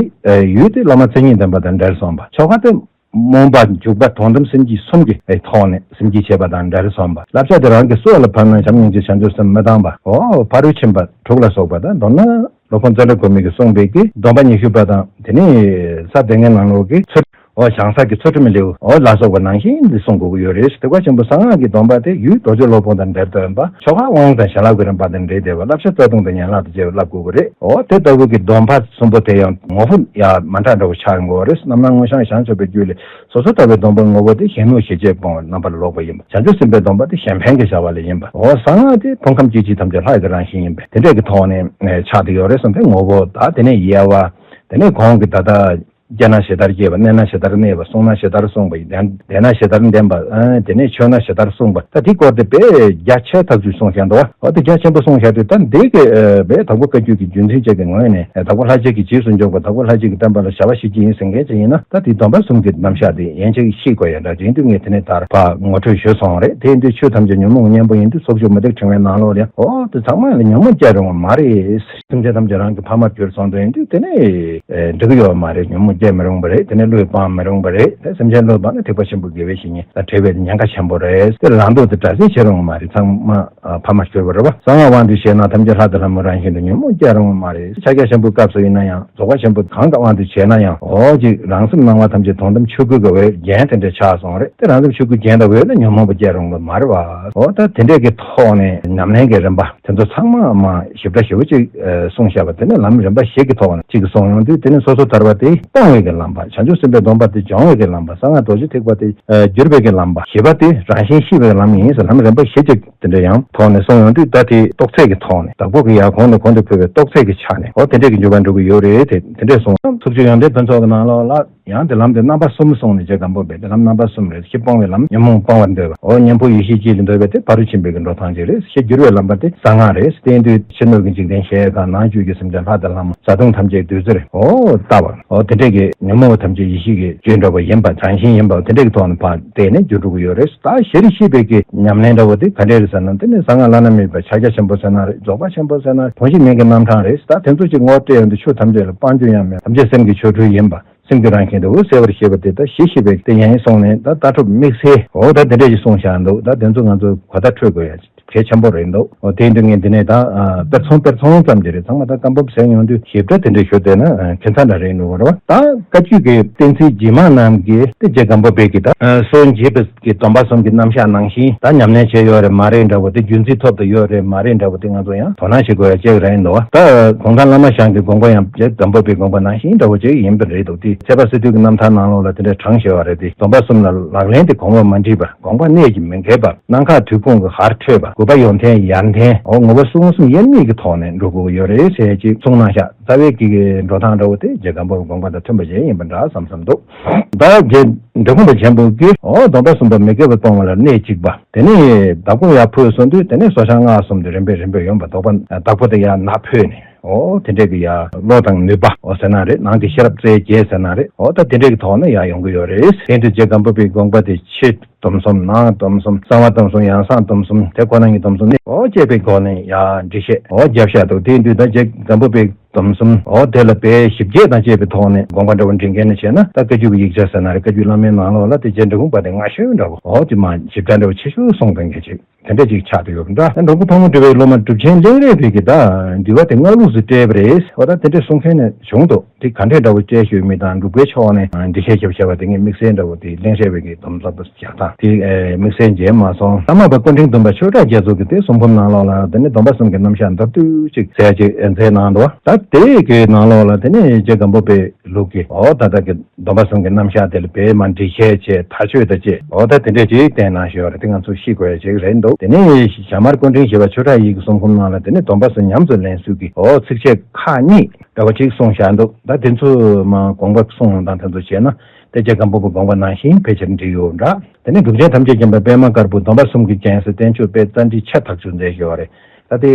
ཡུལ་དེ་བླ་མ་མཚན་ཉིད་ལྡན་པ་དང་འབྲེལ་སོང་བ། ཆོ་ག་དེ་སྨོན་པ་འཇུག་པ་དོན་དམ་སེམས་བསྐྱེད་གསུམ་གྱི་ཐོག་ནས་སེམས་བསྐྱེད་བྱེད་པ་དང་འབྲེལ་སོང་བ། བསླབ་བྱ་དེ་རང་གི་གསོལ་བ་ལ་ཕན་གནང་བྱམས་སྙིང་རྗེ་བྱང་ཆུབ་སེམས་མི་གཏང་བ། འོ་ཕ་རོལ་ཕྱིན་པ་དྲུག་ལ་སོགས་པ་དང་། མདོར་ན་སློབ་དཔོན་ཙནྡྲ་གོ་མི་གིས་གསུངས་པའི་གི་སྡོམ་པ་ཉི་ཤུ་པ་དང་། དེ་ནས་ས་སྡེ་ལྔའི་ནང་ལོགས་ཀྱི་ཚུལ། འོ་བྱང་ས་ཀྱི་ཚུལ་ཁྲིམས་ལེའུ་འོ་ལ་སོགས་པ་ནང་བཞིན་དུ་གསུང་དགོས་ཀྱི་ཡོད་རེད། ཐེག་པ་ཆེན་པོ་གསང་སྔགས་ཀྱི་སྡོམ་པ་དེ་ཡུལ་རྡོ་རྗེ་སློབ་དཔོན་དང་འབྲེལ་ལྡན་པ། ཆོ་ག་དབང་དང་ཞལ་ལག་གི་རིམ་པ་དང་འབྲེལ་བསྡད་པ། བསླབ་བྱ་རྩ་ལྟུང་དང་ཡན་ལག་དང་བཅས་པ་བསླབ་དགོས་ཀྱི་རེད། འོ་དེ་ལྟ་བུ་གི་སྡོམ་པ་གསུམ་པོ་དེ་ཡང་ངོ་བོ་ཡང་མ་འདྲ་འདྲ་བོ་ཆགས་ཡོང་གི་ཡོད་རེད། རྣམ་སྣང་མངོན་ཤེས་བྱང་ཆུབ་པའི་རྒྱུད་ལས། སོ་སོ་ལྟ་བའི་སྡོམ་པ་ངོ་བོ་དེ་གཞན་ལུགས་ཞི་བྱེད་སྤོང་བའི་རྣམ་པར་ལོག་པ་ཡིན་པ། བྱང་ཆུབ་སེམས་དཔའི་སྡོམ་པ་དེ་གཞན་ཕན་གྱི་བྱ་བ་ལ་ཡིན་པ། འོ་གསང་སྔགས་དེ་ཕུང་ཁམས་སྐྱེ་མཆེད་ཐམས་ཅད་ལྷ་ཡི་རང་བཞིན་ཡིན་པས། དེ་འདྲས་ཀྱི་ཐོག་ནས་ཆགས་བསྡད་ཡོད་རེད་བསམ་པའི་ངོ་བོ། ད་དེ་ནས་དབྱེ་བ། དེ་ནས་གོང་གི་ད་ལྟ་སྐྱེས་ན་ཇི་ལྟར་སྐྱེས་པ། གནས་ན་ཇི་ལྟར་གནས་པ། བསྲུངས་ན་ཇི་ལྟར་བསྲུངས་པ། ལྡན་ལྡན་ན་ཇི་ལྟར་ལྡན་པ། ཨ་དེ་ནས་ཆོས་ན་ཇི་ལྟར་གསུངས་པ། ད་དེའི་སྐོར་དེ་དཔེ་རྒྱ་ཆེ་ཐག་ཆོད་གསུངས་བཞག་འདུག་འོ་དེ་རྒྱ་ཆེན་པོ་གསུངས་བཞག་དུས། ད་འདི་གི་ཨ་དཔེ་དྭགས་པོ་བཀའ་བརྒྱུད་ཀྱི་རྒྱུད་འཛིན་བཅས་ཀྱི་ངོས་ནས། ཨ་དྭགས་པོ་ལྷ་རྗེ་གི་རྗེས་སུ་འཇུག་པ། དྭགས་པོ་ལྷ་རྗེ་གི་བསྟན་པ་ལ་བྱ་བ་བྱེད་ཀྱི་ཡིན་ཟེར་མཁན་ཅིག་ཡིན་ན། ད་དེའི་སྡོམ་པ་གསུམ་གྱི་རྣམ་གཞག་དེ་ཡན་ཆད་ཤེས་དགོས་ཡ་འདྲ། དེ་ཡིན་དུས་ངས་དེ་ནས་ད་ཕར་ངོ་སྤྲོད་ཞུས་སོང་རེད། དེ་ཡིན་དུས་ཆོས་ཐམས་ཅད་ཉོན་མོངས་གཉེན་པོ་ཡིན་དུས། ཚོགས་ཆོས་མུ་སྟེགས་ཕྲེང་བའི་ནང་ལོགས་ལ་ཡང་འོ་དེ་ཚང་མ་ལ་ཉོན་མོངས་སྐྱེ་རུང་བ་མ་རེད། སེམས་ཅན་ཐམས་ཅད་རང་གི་ཕ་མར་གྱུར་སོང་དུས་ཡིན་དུས། དེ་ནས་ཨེ་འགྲིག་གི་ཡོད་མ་རེད། ཉོན་མོངས་སྐྱེ་མི་རུང་བ་རེད། དེ་ནས་བློས་སྤང་མི་རུང་བ་རེད། དེ་སེམས་ཅན་བློས་སྤངས་ན་ཐེག་པ་ཆེན་པོ་དགེ་བའི་བཤེས་གཉེན་དང་འབྲེལ་བའི་ཉེན་ཁ་ཆེན་པོ་རེད། དེ་རང་སྡུག་དེ་དགྲ་བཟོས་བྱེད་རུང་བ་མ་རེད། ཚང་མ་ཨ་ཕ་མར་གྱུར་པ་རེད་པ། གསང་སྔགས་དབང་དུ་བྱས་ན་ཐམས་ཅད་ལྷ་དང་ལྷ་མོ་རང་བཞིན་དུ་ཉོན་མོངས་སྐྱེ་རུང་བ་མ་རེད། ཕྱག་རྒྱ་ཆེན་པོའི་སྐབས་སུ་ཡིན་ན་ཡང་། རྫོགས་པ་ཆེན་པོ་གང་གི་དབང་དུ་བྱས་ན་ཡང་། འོ་ཅིག་རང་སེམས་སྣང་བ་ཐམས་ཅད་དོན་དམ་ཆོས་སྐུ་གི་འོད་རྒྱན་དེ་འདྲ་ཆགས་སོང་རེད། དེ་རང་སེམས་ཆོས་སྐུའི་རྒྱན་དང་འོད་ལ་ཉོན་མོངས་པ་སྐྱེ་རུང་བ་མ་རེད་པ། འོ་ད་དེ་འདྲས་ཀྱི་ཐོག་ནས་ཉམས་ལེན་གྱི་རིམ་པ་དེ་ཚོ་ཚང་མ་མ་ཞིབ་ཕྲ་ཞིབ་པོ་ཅིག་ཨ་གསུངས་བཞག་པ། དེ་ནས་ལམ་རིམ་པ་བཞི་གི་ཐོག་ནས་གཅིག་གིས་གསུངས་ཡོང་དུས། དེ་ནས་སོ་སོ་ཐར་པ་དེ་སྤོང་བའི་གི་ལམ་པ། བྱང་ཆུབ་སེམས་དཔའི་སྡོམ་པ་དེ་སྦྱོང་བའི་གི་ལམ་པ། གསང་སྔགས་རྡོ་རྗེ་ཐེག་པ་དེ་ཨ་བསྒྱུར་བའི་གི་ལམ་པ། བཞི་པ་དེ་རང་བཞིན་ཤེས་པའི་ལམ་ཡིན་ཟེར། ལམ་རིམ་པ་བཞི་ཅིག་དེ་འདྲ་ཡང་ཐོག་ནས་གསུངས་ཡོང་དུས། ད་དེ་རྟོགས་ཚད་ཀྱི་ཐོག་ནས། བདག་པོ་གི་ཡར་གོང་ནས་གོང་དུ་འཕེལ་བའི་རྟོགས་ཚད་ཀྱི་ཆ་ནས། འོ་དེ་འདྲས་ཀྱི་འགྱུར་བ་འགྲོ་གི་ཡོད་རེད། དེ་དེ་འདྲས་གསུངས། ཚོགས་ཆུང་ཡོན་ཏན་ཕུན་ཚོགས་ཀྱི་ནང་ལོགས་ལ་ཡང་དེ་ལམ་དེ་རྣམ་པ་གསུམ་གསུངས་ནས། རྗེ་སྒམ་པོ་པས་དེ་ལམ་རྣམ་པ་གསུམ་རེད། ཕྱི་སྤོང་བའི་ལམ་ཉོན་མོངས་སྤང་བར་འདོད་པ། འོ་གཉེན་པོ་ཡེ་ཤེས་གཅིག་ལ་འདོད་པ་དེ་ཕ་རོལ་ཕྱིན་པའི་གི་འགྲོ་སྟངས་ཅིག་རེད། ཕྱི་བསྒྱུར་བའི་ལམ་པ་དེ་གསང་སྔགས་རེད། དེ་ཡིན་དུས་ཕྱི་སྣོད་ཀྱི་འཇིག་རྟེན་གཞལ་ཡས་ཁང་། ནང་བཅུད་ཀྱི་སེམས་ཅན་ལྷ་དང་ལྷ་མོ། བཟའ་བཏུང་ཐམས་ཅད་བདུད་རྩིར་འོ་བལྟ་བ། འོ་དེ་འདྲས་ཀྱི་ཉོན་མོངས་པ་ཐམས་ཅད་ཡེ་ཤེས་ཀྱི་བཅུད་འདྲ་བོ་ཡིན་པ། རང་བཞིན་ཡིན་པ། དེ་འདྲས་ཀྱི་ཐོག་ནས་ཕར་བལྟས་ནས་འགྱུར་འགྲོ་གི་ཡོད་རེད། ད་ཞི་རིག་ཤེས་པའི་གི་ཉམས་ལེན་འདྲ་བོ་དེ་ག་འདྲས་རེད་ཟེར་ན། དེ་ནི་གསང་སྔགས་བླ་ན་མེད་པ། ཕྱག་རྒྱ་ཆེན་པོ་ཟེར་ན་རེད། རྫོགས་པ་ཆེན་པོ་ཟེར་ན་རེད། དོན་གཞི་མིང་གི་རྣམ་གྲངས་རེད། ད་དེ་ཚོ་ཅིག་ངོ་སྤྲད་ཡོང་དུས། ཆོས་ཐམས་ཅད་ལ་དཔལ་འབྱོར་ཡང་མེད། ཐམས་ཅད་སེམས་ཀྱི་ཆོ་འཕྲུལ་ཡིན་པ། སེམས་ཀྱི་རང་བཞིན་དུ་འོད་གསལ་བར་ཤེས་པ་དེ་ད་ཞི་ཞེས་པའི་དེ་ཡན་སོང་ནས། ད་ལྟ་གྲུབ་དམིགས་བསལ་འོ་ད་དེ་འདྲས་ཅིག་གསུངས་བཞག་འདུག་ད་དེ་ཚོ་ང་ཚོ་གོ་བརྡ་འཕྲོད་དགོས་ཡ། གལ་ཆེན་པོ་རེད་འདུག་འོ་དེ་འདྲ་ངས་འདི་ནས་ད་ཨ་དཔེ་མཚོན་དཔེ་མཚོན་ཙམ་དེ་རེད། ཚང་མ་ད་བཀའ་འབུམ་གཟིགས་ཡོང་དུས་ཞིབ་ཕྲ་དེ་འདྲ་ཞུ་བསྡད་ན་ཨ་ཁྱད་མཚར་འདྲ་རེད་འདུག་རེད་བ། ད་བཀའ་བརྒྱུད་ཀྱི་བསྟན་འཛིན་རྗེ་མ་རྣམས་ཀྱིས་དེ་རྗེ་སྒམ་པོ་པའི་གི་ད་ཨ་སོ་བརྒྱད་པའི་གི་སྡོམ་པ་གསུམ་གྱི་རྣམ་གཞག་ནང་བཞིན་ད་ཉམས་ལེན་བྱས་ཡོད་རེད་མ་རེད་འདྲ་བོ་དེ། རྒྱུན་འཛིན་ཐོབ་ཏུ་ཡོད་རེད་མ་རེད་འདྲ་བོ་དེ་ང་ཚོ་ཡང་དོ་སྣང་བྱེད་དགོས་ཡ་གཅིག་རེད་འདུག་བ། ད་གུང་ཐང་བླ་མ་ཞང་གི་དགོངས་པ་ཡང་རྗེ་སྒམ་པོ་པའི་དགོངས་པ་ནང་བཞིན་འདྲ་བོ་ཅིག་ཡིན་པ་རེད་འདུག་དེ་ཚེ་དཔལ་སི་ཏུ་གི་རྣམ་ཐར་ནང་ལོགས་ལ་དེ་འདྲ་དྲངས་བཞག་པ་རེད་དེ། སྡོམ་པ་གསུམ་ལ་ལག་ལེན་དེ་གོང་འོག་མ་འགྲིག་པ། དགོངས་པ་གནད་ཀྱིས་མི་འགལ་བ། སྣ་ཁ་དུས་ཕུང་གི་ཧར་འཕྲོད་པ། དགུ་པ་ཡོན་ཏན་ཡར་ལྡན། འོ་ངོ་བོ་གསུམ་གསུམ་དབྱེར་མེད་ཀྱི་ཐོག་ནས་འགྲོ་དགོས་ཀྱི་ཡོད་རེད་ཟེར་ཅིག་གསུངས་གནང་ཤག་རྩ་བའི་གི་འགྲོ་སྟངས་འདྲ་བོ་དེ་རྗེ་སྒམ་པོ་པའི་དགོངས་པ་དང་མཐུན་པ་ཞིག་ཡིན་པ་འདྲ་བསམ་བསམ་འདུག་ད་རྗེ་འབྲི་གུང་པ་ཆེན་པོ་གིས་འོ་སྡོམ་པ་གསུམ་པ་མི་དགེ་བ་སྤོང་བ་ལ་གནད་གཅིག་པ། དེ་ནས་བདག་པོ་ཡར་ཕུལ་སོང་དུས་དེ་ནས་སོ་བྱང་སྔགས་གསུམ་དེ་རིམ་པས་རིམ་པས་ཡོང་བ། བདག་པོ་བདག་པོ་དེ་ཡར་ནག་ཕུལ་ནས། འོ་དེ་འདྲས་ཀྱི་ཡ་བློ་དང་ནུས་པ་འོ་ཟེར་ན་རེད། ནང་གི་ཤེས་རབ་རྩལ་རྒྱས་ཟེར་ན་རེད། འོ་ད་དེ་འདྲས་ཀྱི་ཐོག་ནས་ཡ་ཡོང་གི་ཡོད་རེད། དེ་དུས་རྗེ་སྒམ་པོ་པའི་དགོངས་པ་དེ་ཕྱི་སྡོམ་གསུམ་ནང་སྡོམ་གསུམ་གསང་བ་སྡོམ་གསུམ་ཡང་གསང་སྡོམ་གསུམ་དེ་ཁོ་ན་ཉིད་སྡོམ་གསུམ་ནི་འོ་བཅས་པའི་སྒོ་ནས་ཡ་འགྲེལ་བཤད་འོ་རྒྱབ་བཞག་འདུག་དེ་དུས་ད་རྗེ་སྒམ་པོ་པའི་སྡོམ་གསུམ་འོ་དེ་ལ་དཔེ་ཞིབ་རྒྱས་དང་བཅས་པའི་ཐོག་ནས་དགོངས་པ་འདྲ་བོ་འདྲེན་མཁན་ནས་བྱས་ན་ད་བཀའ་བརྒྱུད་ཀྱི་ཡིག་ཆ་ཟེར་ན་རེད། བཀའ་བརྒྱུད་བླ་མའི་ནང་ལོགས་ལ་དེ་རྗེ་འབྲི་གུང་པ་དེ་སྔ་ཤོས་འདྲ་བོ་འོ་དེ་མ་ཞིབ་ཕྲ་འདྲ་བོ་ཆེ་ཤོས་གསུངས་དང་གལ་ཆེ། དེ་འདྲ་ཅིག་ཆགས་བསྡད་ཡོད་པ་འདྲ། འགྲོ་མགོན་ཕག་མོ་གྲུ་པའི་སློབ་མ་གྲུབ་ཆེན་གླིང་རས་པའི་གི་ད་འདུལ་བ་དེ་སྔགས་ལུགས་སུ་བཀྲལ་བ་རེད། འོ་ད་དེ་འདྲ་གསུང་མཁན་ནས་བྱུང་འདུག་དེ་ག་འདྲས་འདྲ་བོ་བཀྲལ་ཞུས་མིན་དང་འབྲུག་པའི་ཕྱོགས་ནས་འགྲེལ་བཤད་རྒྱབ་བྱས་པ་དེ་ངས་དམིགས་བསལ་འདྲ་བོ་དེ་གླིང་རས་པའི་གི་སྡོམ་རྩ་བཞག་སྟངས་དེ་དམིགས་བསལ་མཇལ་མ་སོང་། ཐ་མལ་པ་སྐུ་ཕྲེང་བདུན་པ་ཆོས་གྲགས་རྒྱ་མཚོ་གི་དེ་གསུང་འབུམ་ནང་ལོགས་ལ་དེ་ནས་སྡོམ་པ་གསུམ་གྱི་རྣམ་གཞག་མདོར་བསྡུས་ཅིག་ཟེར་ཅིག་མཛད་གནང་འདུག་ད་དེ་གི་ནང་ལོགས་ལ་དེ་ནས་རྗེ་སྒམ་པོ་པའི་ལུགས་ཀྱི་འོ་ད་ལྟ་གི་སྡོམ་པ་གསུམ་གྱི་རྣམ་གཞག་དེ་ལ་དཔེ་མ་འགྲེལ་བཤད་བྱས་མཐའ་དཔྱོད་དང་བཅས་འོ་ད་དེ་འདྲས་ཅིག་བསྟན་གནང་བཞིན་ཡོད་རེད། དེ་ང་ཚོ་ཤེས་དགོས་ཡ་ཅིག་རེད་འདུག་དེ་ནས་ཞྭ་དམར་སྐུ་ཕྲེང་བཞི་པ་ཆོས་གྲགས་ཡིད་ཀྱི་གསུང་འབུམ་ནང་ལ་དེ་ནས་སྡོམ་པ་གསུམ་ཉམས་སུ་ལེན་ཚུལ་གྱི་འོ་ཚིགས་བཅད་ཁག་གཉིས་འདྲ་བོ་ཅིག་གསུངས་བཞག་འདུག་ད་དེ་ཚོ་མ་དགོངས་པ་གསུང་ཡོང་སྟངས་དེ་ཚོ་བྱས་ན་དེ་རྗེ་སྒམ་པོ་པའི་དགོངས་པ་ནང་བཞིན་ཕལ་ཆེར་འགྲིག་ཡོད་འདྲ། དེ་ནས་གྲུབ་ཆེན་ཐམས་ཅད་མཁྱེན་པ་པདྨ་དཀར་པོ་སྡོམ་པ་གསུམ་གྱི་རྒྱན་སྲིད་བསྟན་བཅོས་དཔེ་རྩ་འགྲེལ་ཆ་ཐག་ཆོད་མཛད་ཡོད་རེད། ད་དེ་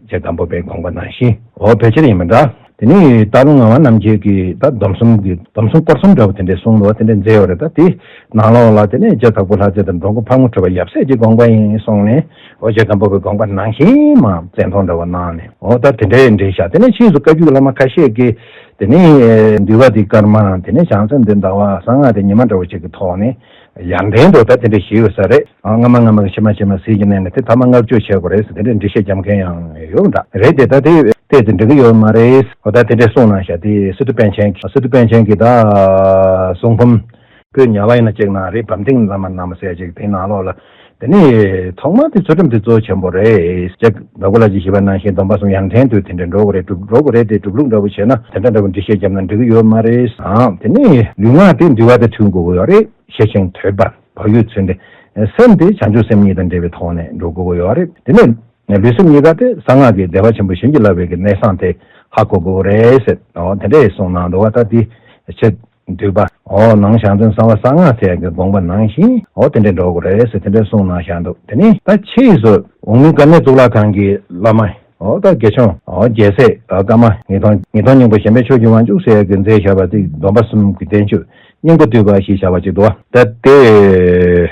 རྗེ་སྒམ་པོ་པའི་དགོངས་པ་ནང་བཞིན་འོ་ཕལ་ཆེར་ཡིན་པ་འདྲ། དེ་ནས་སྟག་ལུང་ངག་དབང་རྣམ་རྒྱལ་གྱིས་ད་སྡོམ་གསུམ་གྱི་སྡོམ་གསུམ་སྐོར་གསུམ་འདྲ་བོ་དེ་འདྲས་གསུངས་འདུག་དེ་འདྲས་མཛད་ཡོད་རེད། ད་དེ་ནང་ལོགས་ལ་དེ་ནས་རྗེ་དྭགས་པོ་ལྷ་རྩེ་དང་འགྲོ་མགོན་ཕག་མོ་གྲུ་པ་ཡབ་སྲས་ཀྱི་དགོངས་པ་ཡིན་གསུངས་ནས་འོ་རྗེ་སྒམ་པོ་པའི་དགོངས་པ་ནང་བཞིན་མ་བཙན་ཐོང་འདྲ་བོ་གནང་ནས་འོ་ད་དེ་འདྲས་འགྲེལ་བཤད། དེ་ནས་ཕྱིས་སུ་བཀའ་བརྒྱུད་བླ་མ་ཁ་ཤས་ཀྱིས་དེ་ནས་འདུལ་བ་འདི་སྐར་མ་དེ་ནས་བྱང་སེམས་འདི་ཟླ་བ་གསང་སྔགས་འདི་ཉི་མ་འདྲ་བོ་ཅིག་གི་ཐོག་ནས། ཡར་ལྡན་དུ་ད་དེ་འདྲ་ཞིག་ཡོད་ས་རེད། ཨ་སྔ་མ་སྔ་མ་གི་ཕྱི་མ་ཕྱི་མ་ཟིལ་གྱིས་མནན་ནས་དེ་ཐ་མ་བསྔགས་བརྗོད་བྱེད་དགོས་རེད་ཟེར་དེ་འདྲའི་འགྲེལ་བཤད་རྒྱབ་མཁན་ཡང་ཡོད་འདྲ་རེད་དེ། ད་དེ་བལྟས་ཚེ་འགྲིག་གི་ཡོད་མ་རེད། འོ་ད་དེ་འདྲ་གསུངས་གནང་ཤག་དེ་སི་ཏུ་པཎ་ཆེན་གྱི་སི་ཏུ་པཎ་ཆེན་གྱི་ད་གསུང་འབུམ་བོད་ཉ་བ་ཡིན་ན་གཅིག་ནང་རེད། བམ་ཏིང་བླ་མ་རྣམས་ཟེར་ཅིག་དེའི་ནང་ལོགས་ལ་དེ་ནས་ཐོག་མ་དེ་ཚུལ་ཁྲིམས་དེ་གཙོ་ཆེན་པོ་རེད། ཅེས་བདག་པོ་ལ་ཅིག་ཞེས་པ་ནང་བཞིན་སྡོམ་པ་གསུམ་ཡར་ལྡན་དུ་དེ་འདྲ་འགྲོ་དགོས་རེད། སྒྲུབ་འགྲོ་དགོས་རེད་དེ། སྒྲུབ་ལུགས་འདྲ་བོ་བྱས་ན་དེ་འདྲ་འདྲ་བོ་འགྲེལ་བཤད་བརྒྱབ་ན་འགྲིག་གི་ཡོད་མ་རེད། ཨང་དེ་ནས་ལུས་ངག་དེ་འདུལ་བ་དང་མཐུན་དགོས་ཀྱི་ཡོད་རེད། ཤེར་ཕྱིན་ཐོས་པ་བག་ཡོད་ཚུལ་འདི་སེམས་དེ་བྱང་ཆུབ་སེམས་གཉིས་དང་འབྲེལ་བའི་ཐོག་ནས་འགྲོ་དགོས་ཀྱི་ཡོད་རེད། དེ་ནས་ལུས་སེམས་གཉིས་ཀ་དེ་གསང་སྔགས་ཀྱི་བདེ་བ་ཆེན་པོ་བྱིན་གྱིས་བརླབས་པའི་གི་གནས་བཟང་དེ་ཧ་གོ་དགོས་རེད་ཟེར། འོ་དེ་འདྲས་གསུངས་གནང་འདུག་བ། ད་དེ་ཕྱི་འདུས་པ་འོ་ནང་བྱང་སེམས་གསང་བ་གསང་སྔགས་ཟེར་ཡག་གི་དགོངས་པ་ནང་བཞིན་འོ་དེ་འདྲས་འགྲོ་དགོས་རེད་ཟེར་དེ་འདྲས་གསུངས་གནང་བཞག་འདུག་དེ་ནས་ད་ཕྱིས་སུ་འོག་མིན་དཀར་གནས་གཙུག་ལག་ཁང་གི་བླ་མ། འོ་ད་དགེ་ཆུང་འོ་རྒྱལ་སྲས་ཨ་ཀརྨ་ངེས་དོན་ངེས་དོན་སྙིང་པོ་གཞན་ཕན་ཕྱོགས་ཀྱི་དབང་ཕྱུག་ཟེར་ཡག་གི་མཛད་བཞག་པ་དེ་སྡོམ་པ་གསུམ་གྱི་བསྟན་བཅོས་སྙིང་པོ་བསྡུས་པ་ཞེས་བྱ་བ་ཅིག་འདུག་བ། ད་དེ་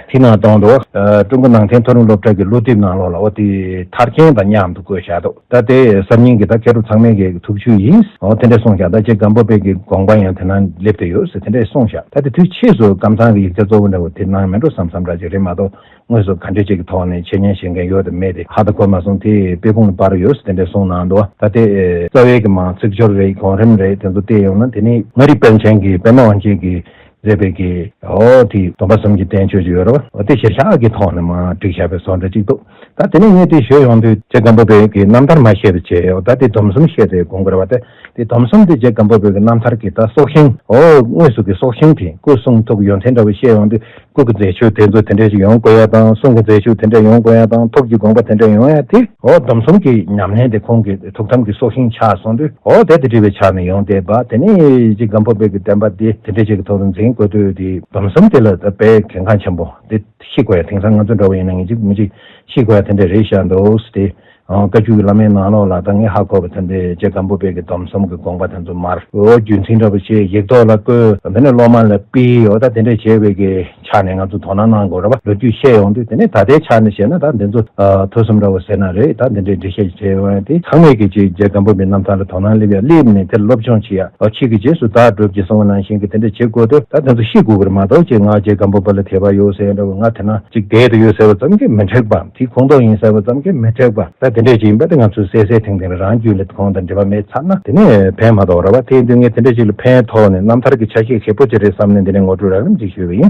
དེ་ནང་དོན་དུ་ཨ་ཀྲུང་གོ་ནང་བསྟན་མཐོ་རིམ་སློབ་གྲྭ་གི་སློབ་དེབ་ནང་ལོགས་ལ་འོ་དེ་མཐར་ཁྱེན་དང་མཉམ་དུ་བཀོད་བཞག་འདུག་ད་དེ་གསར་རྙིང་གི་ད་མཁས་གྲུབ་ཚང་མའི་གི་ཐུགས་བཅུད་ཡིན། འོ་དེ་འདྲ་གསུངས་བཞག་ད་རྗེ་སྒམ་པོ་པའི་གི་དགོངས་པ་ཡང་དེ་ན་སླེབས་ཏེ་ཡོད་ཟེར་དེ་འདྲ་གསུངས་བཞག་ད་དེ་དུས་ཕྱིས་སུ་ཀམ་ཚང་གི་ཡིག་ཆ་གཙོ་བོ་འདྲ་བོ་དེ་ནང་མེད་འགྲོ་བསམ་བསམ་འདྲ་ཅིག་རེད་མ་གཏོགས། དངོས་སུ་ག་འདྲས་ཅིག་གི་ཐོག་ནས་འཆད་ཉན་བྱེད་མཁན་ཡོད་དམ་མེད་དེ་ཧ་ད་གོ་མ་སོང་། དེ་དཔེ་ཁུངས་ལ་པར་ཡོད་ཟེར་དེ་འདྲས་གསུངས་གནང་འདུག་ད་དེ་རྩ་བའི་གི་མ་ཚིག་སྦྱོར་རེད། གོང་རིམ་རེད། དེ་ཚོ་བལྟས་ཡོང་ན་དེ་ནི་མངའ་རིས་པཎ་ཆེན་གྱི་པདྨ་དབང་ཆེན་གྱིས་མཛད་པའི་གི་འོ་དེ་སྡོམ་པ་གསུམ་གྱི་བསྟན་བཅོས་ཅིག་ཡོད་རེད་བ། འོ་དེ་གཞིར་བཞག་གི་ཐོག་ནས་མ་བསྒྲིགས་བཞག་པའི་བཟོ་འདྲ་ཅིག་འདུག་ད་དེ་ནས་ངས་དེ་ཞུ་ཡོང་དུས་རྗེ་སྒམ་པོ་པའི་གི་རྣམ་ཐར་མ་བཤད་པ་བྱས། འོ་ད་དེ་སྡོམ་གསུམ་བཤད་དེ་དགོངས་དགོས་རེད་བ། དེ་དེ་སྡོམ་གསུམ་དེ་རྗེ་སྒམ་པོ་པའི་གི་རྣམ་ཐར་གྱི་ད་སྲོག་ཤིང་འོ་དངོས་སུ་གི་སྲོག་ཤིང་དེ་སྐུ་གསུང་ཐུགས་ཡོན་ཏན་འདྲ་བོ་བཤད་ཡོང་དུས། སྐུ་གི་མཛད་ཕྱོགས་དེ་ཚོ་དེ་འདྲ་ཞིག་ཡོང་དགོས་ཡ་དང་། གསུང་གི་མཛད་ཕྱོགས་དེ་འདྲ་ཡོང་དགོས་ཡ་དང་། ཐུགས་ཀྱི་དགོངས་པ་དེ་འདྲ་ཡོང་ཡ་དེ་འོ་སྡོམ་གསུམ་གྱི་ཉམས་ལེན་དེ་ཁོང་གི་ཐུགས་དམ་གྱི་སྲོག་ཤིང་ཆགས་སོང་དུས། འོ་དེ་དེ་འདྲ་བའི་ཆ་ནས་ཡོང་བསྡད་པ། དེ་ནས་རྗེ་སྒམ་པོ་པའི་གི་བསྟན་པ་དེ་དེ་འདྲ་ཞིག་གི་ཐོག་ཏུ་འཛིན་དགོས་དུས་དེ་སྡོམ་གསུམ་དེ་ལ་དཔེ་གལ་འགངས་ཆེན་པོ་དེ་ཤེས་དགོས་ཡ། དེང་སང་ང་ཚོ་འདྲ་བོ་ཡིན་ན་ངེད་ཅིག་མི་ཅིག་ཤེས་དགོས་ཡ་དེ་འདྲ་རེད་ཤག་འདུག་སྟེ། བཀའ་བརྒྱུད་ཀྱི་བླ་མའི་ནང་ལོགས་ལ་ད་ངས་ཧ་གོ་བ་དེ་འདྲའི་རྗེ་སྒམ་པོ་པའི་གི་སྡོམ་གསུམ་གྱི་དགོངས་པ་དེ་ཚོ་མར་འོ་རྒྱུན་འཛིན་འདྲ་པོ་བྱས་ཡིག་ཐོག་ལ་བཀོད། དེ་ནས་སློབ་མ་ལ་ཕུལ། འོ་ད་དེ་འདྲ་བྱས་པའི་གི་ཆ་ནས་ང་ཚོ་དོ་སྣང་གནང་དགོས་རེད་བ། ལོ་རྒྱུས་བཤད་ཡོང་དུས་དེ་ནས་ད་ལྟའི་ཆ་ནས་བཤད་ན་ད་འདི་ཚོ་ཐོས་བསམ་འདྲ་བོ་ཟེར་ན་རེད། ད་འདི་འདྲའི་འགྲེལ་བཤད་བྱས་ཡོང་ཡ་དེ་ཚང་མས་གི་ཅིག་རྗེ་སྒམ་པོ་པའི་རྣམ་ཐར་ལ་དོ་སྣང་སླེབས་ཡ་སླེབས་ནས་དེ་ལ་སློབ་སྦྱོང་བྱེད་ཡ། ཨ་ཕྱིས་ཀྱི་རྗེས་སུ་བདག་སྒྲུབ་ཀྱི་གསུངས་པ་ནང་བཞིན་གྱི་དེ་འདྲ་བྱེད་དགོས་དུས་ད་དེ་ཚོ་ཤེས་དགོས་ཀྱི་རེད་མ་གཏོགས། ཅིག་ང་རྗེ་སྒམ་པོ་པ་ལ་དད་པ་ཡོད་ཟེར་འདྲ་བོ། ང་དེ་ན་ཅིག་བསྡད་དུ་ཡོད་ཟེར་བ་ཙམ་གྱིས་མི་འགྲིག་པ། དེ་ཁོང་ཐོག་ཡིན་ཟེར་བ་ཙམ་གྱིས་མི་འགྲིག་པ། ད་དེ་འདྲས་ཅིག་ཡིན་པ་དེ་ང་ཚོས་གསལ་གསལ་ཐིང་ཐིང་རང་རྒྱུད་ལ་ཁོང་དང་འབྲེལ་བ་མེད་ཚར་ན་དེ་ནས་ཕན་མ་ཐོགས་ར་བ། དེ་ཡིན་དུས་ངས་དེ་འདྲས་ཅིག་ལ་ཕན་ཐོགས་ནས་རྣམ་ཐར་གྱི་ཆ་ཤས་ཧྲིལ་པོ་ཅིག་རེད་བསམ་ནས་འདི་ནས་ངོ་སྤྲོད་རགས་རིམ་ཅིག་ཞུས་པ་ཡིན།